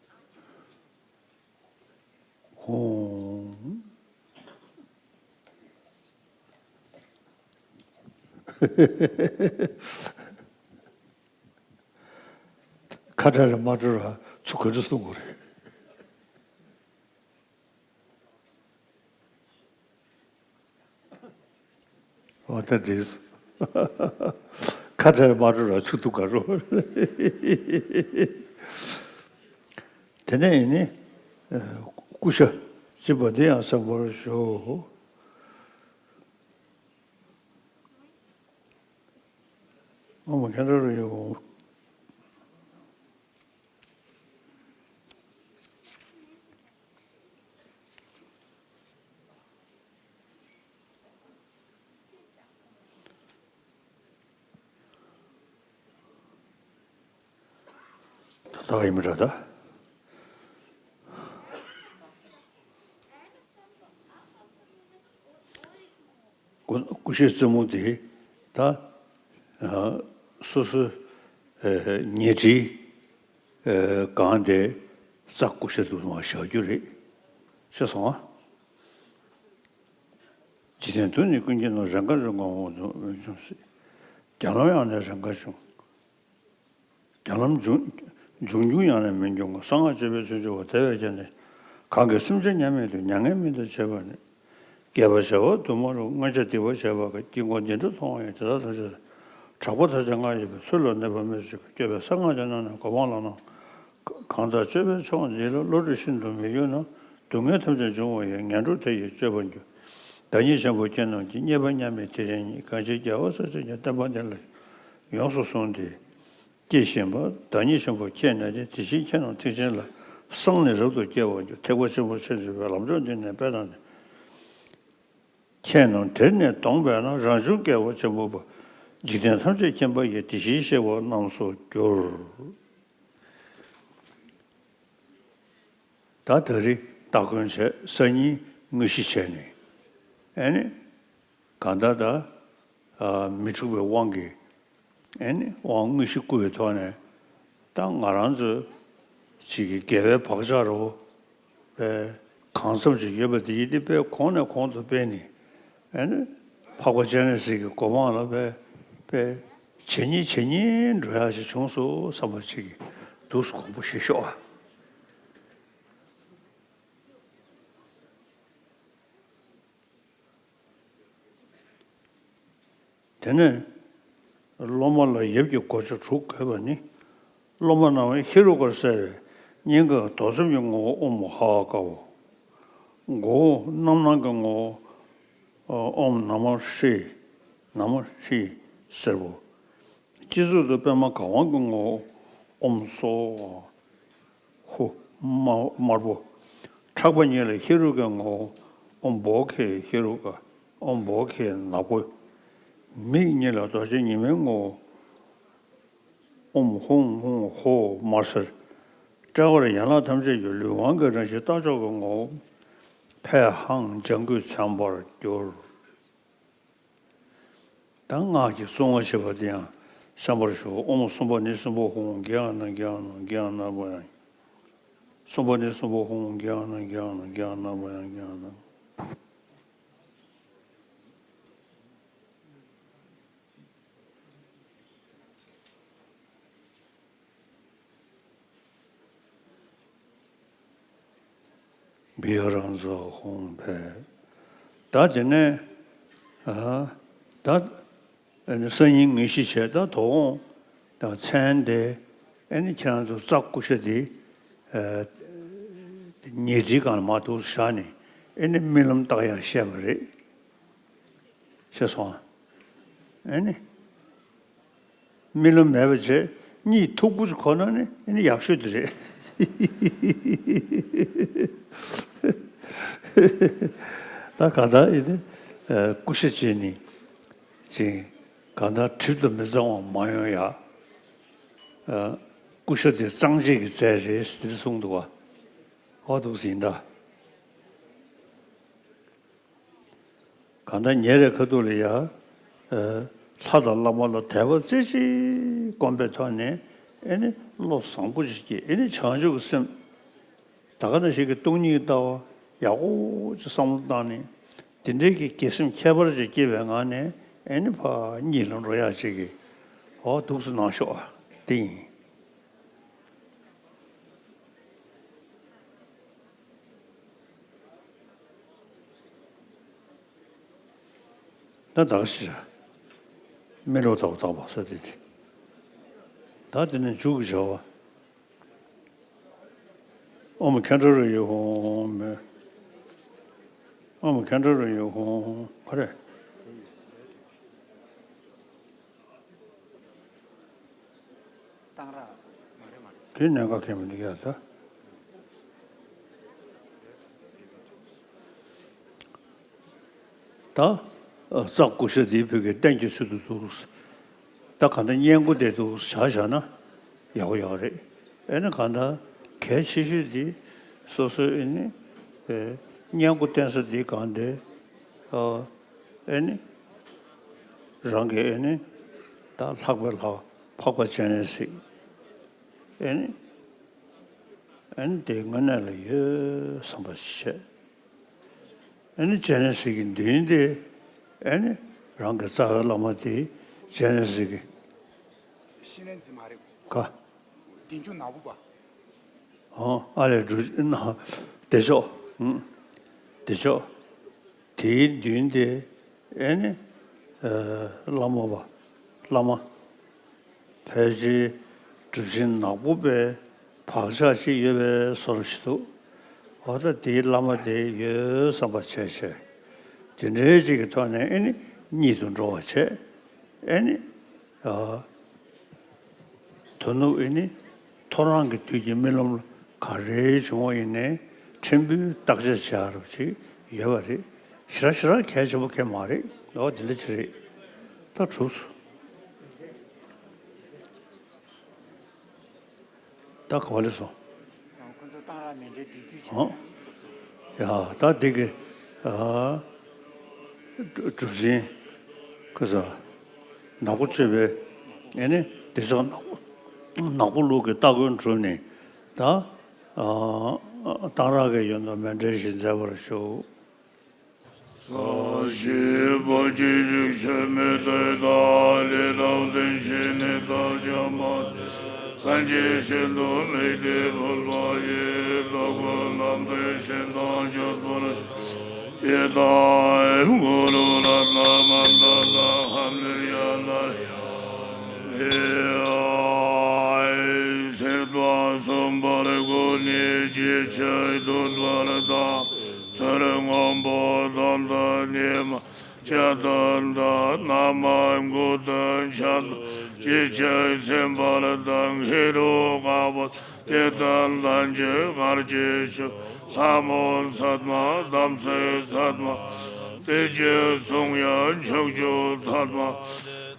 ཁ་བྲལ་རེ་མ་འགྲོ་ར་ཚུར་ག་འདྲ་གསུང་དགོས་རེད། འོ་ད་འགྲིག་སོང་། ཁ་བྲལ་མ་འགྲོ་ར་ཆུ་འཐུང་ག་རོ། དེ་ནས་ཡིན་ནི། ཨ། ཀུ་ཤ་གཅིག་པ་འདི་ཡང་གསན་པར་ཞུ། ཨ་མ་ཁྱེད་རང་རང་ཡོད། ད་ལྟ་ཡིན་མི་འདྲ་ད། ཀུ་ཀུ་ཤའི་རྩེད་མོ་དེ་ད། ཨ། སོ་སོའི་ཨ་ཉལ་ཁྲིའི་ཨ་སྒང་དེ་རྩྭ་ཀུ་ཤ་དུ་མར་བཞག་རྒྱུ་རེད། ཤེས་སོང་ཨ། འཇིག་རྟེན་དུ་ནི་ཀུན་མཁྱེན་ནོ། རང་དགར་འབྱུང་ཁམས་དབང་དུ་འབྱུང་སྲིད། རྒྱ་ལམ་ཡང་ནས་རང་དགར་འབྱུང་། རྒྱ་ལམ་འབྱུང་འབྱུང་འགྱུར་ཡང་ནས་མི་འབྱུང་ངོ་། གསང་སྔགས་སྤྱོད་པའི་ཚུལ་འཆོས་པ། དེ་བས་ཀྱང་ནི། གང་གིས་སེམས་ཅན་མཉམ་མེད་དུ། མྱ་ངན་མེད་དུ་བྱེད་པ་ནི། དགེ་བ་བྱ་བ་དུ་མ་རུངས། སྔོན་ཆད་སྡིག་པ་བྱས་པ་གང་། དཀྱིལ་འཁོར་འདི་འདྲ་མཐོང་བ་ཡང་། དེ་དག་ཐམས་ཅད་ལ། གྲགས་པ་ཐམས་ཅད་སྔར་ཡོད་པའི། ཚུལ་ལ་གནས་པ་སྨོས་ཅི་དགོས། སྐྱོབ་པའི་གསང་སྔགས་ཀྱི་ནང་ན། གོ་འཕང་ལག་ན། གང་དག་སྤྱོད་པས་མཆོག་འདི་ལ། བློ་གྲོས་ཤིན་ཏུ་མི་གཡོ་ན། སྡུག་བསྔལ་ཐམས་ཅད་འབྱུང་བ་ཡི། ངན་འགྲོར་དེ་ཡིས་སྤྱོད་པར་འགྱུར། བདག་ཉིད་ཆེན་པོ་ཁྱེད་རྣམས་ཀྱིས། རྙེད་པ་མཉམ་མེད་དེ་བཞིན་ཉིད། གང་ཕྱིར་རྒྱལ་བ་སྲས་བཅས་ཀྱིས། བསྟན་པ་འདི་ལ་ཡོངས་སུ་བཟུང་སྟེ། སྐྱེས་བཞིན་པ། བདག་ཉིད་ཆེན་པོ་ཁྱེད་ནི་ཏེ། དེ་བཞིན་ཁྱེད་རྣམས་ཐེག་ཆེན་ལ། བསམས་ནས་རབ་ཏུ་སྐྱེ་བར་འགྱུར། ཐེག་པ་ཆེན་པོ་ཕྱིན་དྲུག་པའི། ལམ་མཆོག་འདི་ནི་དཔེ་དང་ནི། ཁྱེད་རྣམས་དེར་ནི་དོང་པས་ན། རང་བྱུང་སྐྱེ་བོ་ཆེན་པོ་པ། འཇིག་རྟེན་ཐམས་ཅད་མཁྱེན་པ་ཡི། དེ་བཞིན་གཤེགས་པ་རྣམས་སུ་འགྱུར། ད་ད་རེས་སྟ་གོན་བྱས། སང་ཉིན་དངོས་གཞི་བྱས་ནས། ཨེ་ནི། གང་ལྟར་ད། ཨ། མི་འཁྲུགས་པའི་དབང་གིས། ཨེ་ནི་དབང་དངོས་གཞི་བསྐུར་བའི་ཐོག་ནས། ད་ང་རང་ཚོ་ཅིག་གི་དགེ་བའི་བག་ཆགས་རོ། དཔེ་གང་འཚམ་ཅིག་ཡོད་པ་དེ་ཡིན་ཏེ། དཔེ་གོང་ནས་གོང་དུ་སྤེལ་ནས། ཨེ་ནི་འཕགས་པ་སྤྱན་རས་གཟིགས་ཀྱི་གོ་འཕང་ལ་དཔེ་དཔེ་ཇེ་ཉེ་ཇེ་ཉེ་འགྲོ་ཡག་ཅིག་བྱུང་སོང་བསམ་པ་ཅིག་གིས་འདུག་སེ་དགོངས་པ་བཞེས་ཤོག་ཨ། དེ་ནས་སློབ་མ་ལ་ཡབ་ཀྱི་གོ་ཆ་དྲུག་དགོས་པ་ནི། སློབ་མ་རྣམས་ཧེ་རུ་ཀར་གསལ་བའི་སྙིང་ག་རྡོར་སེམས་ཀྱི་ངོ་བོ་ཨོཾ་ཧ་ཀ་བོ། མགོ་བོ་རྣམ་སྣང་གི་ངོ་བོ་ཨོཾ་ན་མ་ཧྲཱིཿ་ན་མ་ཧྲཱིཿ་སེར་པོ། སྤྱི་གཙུག་ཏུ་པདྨ་བཀའ་དབང་གི་ངོ་བོ་ཨོཾ་སྭཱ་ཧཱུྃ་དམར་དམར་པོ། ཕྲག་པ་གཉིས་ལ་ཧེ་རུ་ཀའི་ངོ་བོ་ཨོཾ་བོ་དྷེ་ཧེ་རུ་ཀ་ཨོཾ་བོ་དྷེ་ནག་པོ། མིག་གཉིས་ལ་རྡོ་རྗེ་ཉི་མའི་ངོ་བོ་ཨོཾ་ཧཱུྃ་ཧཱུྃ་ཧོཿ་དམར་སེར། དཔྲལ་བར་ཡན་ལག་ཐམས་ཅད་ཀྱི་ལུས་དབང་གི་རང་བཞིན་རྟ་མཆོག་གི་ངོ་བོ་ཕས་ཧང་ལྗང་གུས་མཚན་པར་གྱུར། ད་སྔགས་ཀྱི་སྲུང་བ་བྱེད་པ་དེ་ཡང་གསན་པར་ཞུ། ཨོཾ་སུམྦྷ་ནི་སུམྦྷ་ཧཱུྃ་གྱི་ཡང་ན་གྱི་ཡང་ན་གྱི་ཡང་ན་པ་ཡང་། སུམྦྷ་ནི་སུམྦྷ་ཧཱུྃ་གྱི་ཡང་ན་གྱི་ཡང་ན་གྱི་ཡང་ན་པ་ཡང་གྱི་ཡང་ན། བི་ཡ་རང་ཚོ་ཧོང་ཕེ། ད་དེ་ནས་ཨ་ད་ཨ་ནི་སང་ཉིན་དངོས་གཞི་བྱས། ད་དོ་དགོང་ད་མཚན་དེ་ཨ་ནི་ཁྱེད་རང་ཚོ་རྩྭ་ཀུ་ཤ་དེ་ཨ་ཉལ་ཁྲིའི་སྒང་ལ་མར་འདུག་བཞག་ནས། ཨ་ནི་རྨི་ལམ་བཏགས་ཡག་བཤད་པ་རེད། ཤེས་སོང་ཨ། ཨ་ནི། རྨི་ལམ་མེད་པ་བྱས། གཉིད་མཐུག་པོ་ཅིག་ཁུག་ན་ནི་ཨ་ནི་ཡག་ཤོས་དེ་རེད། ད་ག་ད་ཨེ་ནི་ཀུ་ཤ་བྱས་ནི་ཅིག་ག་ད་གྲིབ་དང་མི་གཙང་བ་མ་ཡོང་ཡག་ཀུ་ཤ་དེ་གཙང་བྱེད་ཀྱི་རྫས་རེད་ཟེར་གསུངས་འདུག་བ། ཧོ་འདུག་ཟིན་ད། གང་ལྟར་ཉེ་རེ་ཁ་ཐུག་ལ་ཡ། ལྷ་དང་བླ་མ་ལ་དད་པ་རྩེ་གཅིག་སྒོམ་པའི་ཐོག་ནས་ཨེ་ནི་བློ་བཟང་པོ་ཞིག་སྐྱེས། ཨེ་ནི་བྱང་ཆུབ་ཀྱི་སེམས། ད་ག་ནང་བཞིན་གྱི་སྟོང་ཉིད་ཀྱི་ལྟ་བ་ཡག་པོ་ཅིག་བསམ་བློ་བཏང་ནས། དེ་འདྲའི་གི་དགེ་སེམས་ཁྱད་པར་ཅིག་སྐྱེས་པའི་ངང་ནས་ ཨེ་ནི་ཕ་གཉིད་ལ་འགྲོ་ཡག་ཅིག་གི་འོ་འདུག་སེ་གནང་ཤོག་ཨ། དེ་ཡིན། ད་ད་ག་ཞིག་ར། མི་རོ་ཏག་ཏག་པ་ས་དེ་དེ། ད་དེ་ནས་མཇུག་གི་བྱ་བ། ཨོཾ་མཁྱེན་གྲོལ་རོལ་ཡུལ་ཧཱུྃ་མེ། ཨོཾ་མཁྱེན་གྲོལ་རོལ་ཡུལ་ཧཱུྃ་ག་རེ། གཏང་རག་དེ་གནད་འགག་གལ་མི་འདུག་ཡ་ད། ད། ཨ། རྩ་དགུ་ཤ་འདིའི་བུ་གའི་རྟེན་གྱི་ཚུལ་དུ་འདུག། ད་གང་ལྟར་བསྙེན་བཀུར་དེ་འདུག་བྱ་བཞག་ན་ཡག་པོ་ཡོད་རེད། ཨེ་ནི་གང་ལྟར་གལ་ཆེ་ཤོས་འདི་སོ་སོའི་ཨེ་ནི། ཨེ། བསྙེན་བཀུར་བསྟེན་ས་འདི་གང་དེ། ཨ། ཨེ་ནི། རང་གི་ཨེ་ནི། ད་ལྷག་པའི་ལྷ་འཕགས་པ་སྤྱན་རས་གཟིགས། ཨེ་ནི། ཨེ་ནི་དེ་དངོས་གནས་ལ་ཡོད་བསམ་པ་ཞིག་བྱས། ཨེ་ནི་སྤྱན་རས་གཟིགས་ཀྱི་མདུན་དེ། ཨེ་ནི་རང་གི་རྩ་བའི་བླ་མ་དེ་སྤྱན་རས་གཟིགས་ཀྱི། སྤྱན་རས་གཟིགས་མ་རེད། ག་བདེ་མཆོག་ནག་པོ་པ། ཨོ། ཨ་ལས་འབྲུ་ན་བདེ་མཆོག་ཨུ། བདེ་མཆོག་དེའི་མདུན་དེ། ཨེ་ནི། ཨ། བླ་མ་བ། བླ་མ། ཕལ་ཆེར་གྲུབ་ཆེན་ནག་པོ་པའི་བག་ཆགས་ཅིག་ཡོད་པའི་བཟོ་འདྲ་ཞིག་འདུག། འོ་ད་དེའི་བླ་མ་དེ་ཡོད་བསམ་པ་བྱས་བྱས། དེ་འདྲའི་ཅིག་གི་ཐོག་ནས་ཨེ་ནི་གཉིད་དུ་འགྲོ་བ་བྱས། ཨེ་ནི། ཨ། དོ་ནུབ་ཨེ་ནི། ཐོ་རངས་ཀྱི་དུས་ཀྱི་རྨི་ལམ་ག་རེ་བྱུང་བ་ཡིན་ནའི་ཕྲན་བུའི་བརྟག་དཔྱད་བྱེད་ཡ་རབ་ཅིག་ཡོད་པ་རེད། ཞེ་དྲག་ཞེ་དྲག་གལ་ཆེན་པོ་གང་ཡང་མ་རེད། འོ་དེ་འདྲ་ཅིག་རེད། ད་གྲུབ་སོང་། ད་ག་བ་ལས་སོང་། ཁོ་ཚོ་གཏང་རག་མཎྜལ་འདི་དུས་ཨོ། ཡ་ད་འདི་གི། ཨ། གྲུབ་ཆེན་ཁོ་ཚོ་ནག་པོ་སྤྱོད་པའི་ཨེ་ནི་སྡེ་ཚོགས་ནག་པོ། ནག་པོ་ལུགས་ཀྱི་སྟ་གོན་གྲུབ་ནས་ད། ཨ། གཏང་རག་གི་ཡོན་དུ་མཎྜལ་ཞིག་མཛད་པར་ཞུ། ས་གཞི་པོ་ཅི་ཞིག་ཆོས་མེད་དུ་དག་ལས་ལྡོག་བདེན་བཞི་ནི་རྟགས་ཆེན་པོ། སངས་རྒྱས་ཞིང་དུ་དམིགས་ཏེ་འབུལ་བ་ཡི། ལོ་ཀུན་ནམ་མཁའི་ཞིང་དང་སྤྱོད་པར་ཤོག། ཡི་དྭགས་གུ་རུ་རཏྣ་མནྡ་ལ་ཧ་ལེ་ལུ་ཡ་ན་ལེ་ཡ། ཟེར་ཏོ་གསུངས་པར་གོ་ནས་ཅི་ཕྱིར་འདུད་པར་དང་། ཚུར་མངོན་པར་ལྡང་དང་ཉི་མ་ཅན་དུ་འདུད། ན་མ་མགུ་ཏུ་ཕྱག་འཚལ་ལོ། ཅི་ཕྱིར་སེམས་དཔའ་དང་ཧེ་རུ་ཀ་པོ་ཏེ། དེ་དག་ལ་ཕྱག་འཚལ་གར་གྱིས་ཤོག། ལྷ་མོ་སཱདྨ་དམ་ཚིག་སཱདྨ། བསྟན་བཅོས་གསུང་ཡང་ཕྱོགས་བཅུ་ཐ་མ།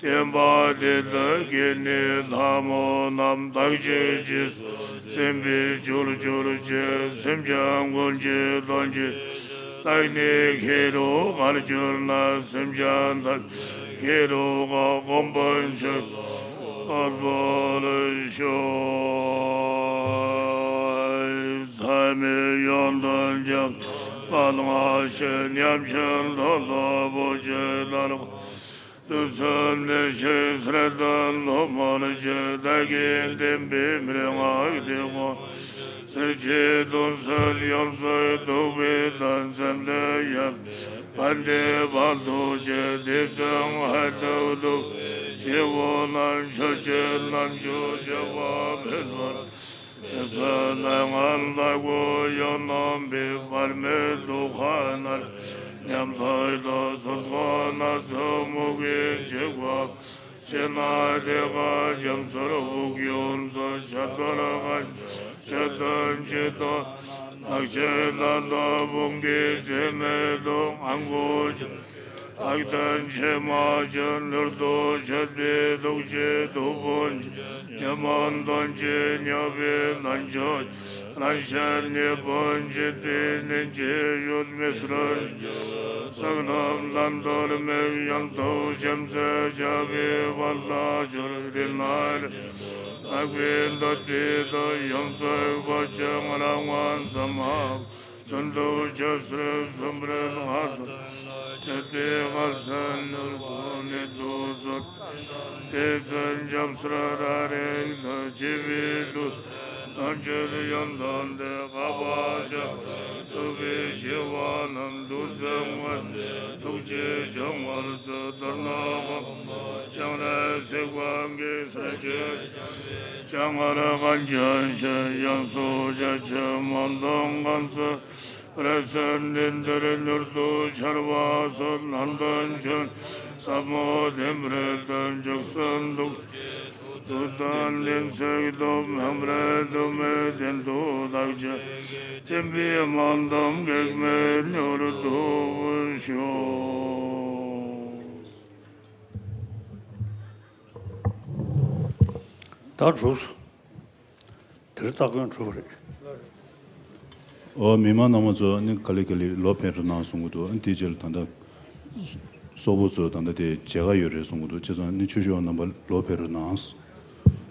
བསྟན་པ་འདི་དག་གི་ནི་ལྷ་མོ་རྣམས་བདག་གིས་རྗེས་སུ་བཟུང་། སེམས་དཔའི་རྒྱུར་གྱུར་ཅིང་། སེམས་ཅན་ཀུན་གྱི་དོན་བྱེད། བདག་ནི་ཧེ་རུ་ཀར་གྱུར་ནས། སེམས་ཅན་ཐམས་ཅད་ཧེ་རུ་ཀ་གོ་འཕང་མཆོག་ཐོབ་པར་ཤོག། ཚད་མེད་ཡོན་ཏན་རྒྱ་མཚོའི་ཕ་ལྔ་ཆེ། ཉམས་ཆེན་ཐོབ་ལ་བུ་ཆེ་ལ་ལོ། དུས་གསུམ་བདེ་གཤེགས་སྲས་དང་ཐོག་མར་མཆོད། བདག་གིས་བསྟན་པའི་མན་ངག་འདི་ཀུན། སེལ་བྱེད་དོན་གསལ་ཡོངས་སུ་རྟོགས་པའི་དོན། ཙནྡན་དབྱངས་ཅན་པཎྜི་ཏ་ཐུགས་རྗེས། ཏིང་འཛིན་ཧ་ཏུ་ཏུ་སྤྱི་བོ་ན། ཆོས་ཀྱི་རྣལ་འབྱོར་བྱེ་བ་འཕེལ་བར། མི་བསྐྱོད་ལས་ངན་ལྟ་བུ་ཡང་དག་པའི། བར་མེད་དུག་ཁ་ནད་ཉམ་ཐག་དང་། གསོད་པ་ན་ཚ་མུ་གེ་འཇིགས་པ། ཕྱི་ནང་གདོན་བགེགས་རྒྱ་མཚོར་འུག་ཡོངས་སུ་ཆད་པར་གང་། མཆོད་རྟེན་སྤྱི་དང་ནགས་ཚལ་ལ་དྭགས་བོང་གི་ཟེ་མེད་དུ། ཨང་གོ་ཅན་ལྟག་སྟེང་ཕྱེ་མ་ཅན། མྱུར་དུ་མཆོད་པའི་ཐུགས་རྗེས་སྡུག་ཕོག་ཅིང་། ཉོན་མོངས་གདོན་གྱིས་མྱོས་པའི་ལན་ཆགས་ཤིང་། རང་གཞན་གཉིས་ཕན་བྱེད་པའི་ནན་གྱིས་གཡོས། མི་བསྲུན་ཅིང་བསྲེགས་ལྷམ་ལན་ལྟར་མེད། ཡང་དག་བྱམས་བརྩེས་བྱ་བའི་དཔལ་ལ་སྦྱོར། རིགས་ལྔའི་ལས་ནག་པའི་འདོད་པའི་དོན། ཡོངས་སུ་འགོག་ཅིང་རང་དབང་བསམ་མ་བཏང་། དོན་དུ་ཆབ་སྲིད་གསུམ་རེ་ལྔ་དང་། བཅས་པའི་ཁ་སང་ནོར་བུ་ནི་དུ་སོད། དེ་ཚན་ཆབ་སྲིད་ར་རེག་དང་བཅས་པའི་དུས། ནམ་མཁའི་ཡོན་ཏན་དེ་དགའ་བ་བྱ། ཐུབ་པའི་ཆེ་བ་རྣམས་དུ་སེམས་ངན། ཐུགས་རྗེ་འཆང་བར་མཛོད། མདོར་ན་གོ་ལྕང་ར་སྲེག་པ་གེ་སར་གྱི། ལྕང་ངར་གན་ཆེན་ཞེས་ཡང་སོ་བྱ་ཆེན་མོ་དང་གན་ས། རེ་སན་ལྡན་དེར་མྱུར་དུ་འཆར་བ་སོགས། ནན་ཏན་ཆོས་ཟབ་མོ་ལྡན་པར་སྟོན། ཇག་སན་དུག་དུ་དང་ལྡན་སེག་སྟོབས། མེ་འབར་དུ་མེ་བདུན་དུ་དག་བྱེད། བསྟན་པའི་སྨོན་ལམ་གེགས་མེད་མྱུར་དུ་ཤོག། ད་གྲུབ་སོང་། དེར་སྟ་གོན་གྲུབ་པ་རེད། ཨོ། མི་མང་རྣམ་པ་ཚོ་ནི་ག་ལེ་ག་ལེ་ལོ་ཕེབས་རོགས་གནང་གསུང་གི་འདུག་ཨ་ནི་དེའི་རྗེས་ལ་ད་ལྟ་སོག་པོ་ཚོ་ད་ལྟ་དེ་མཇལ་ཁ་ཡོད་རེད་གསུང་གི་འདུག་བྱས་ཙང་ནི་ཆོས་ཞུ་བ་རྣམ་པ་ལོ་ཕེབས་རོགས་གནང་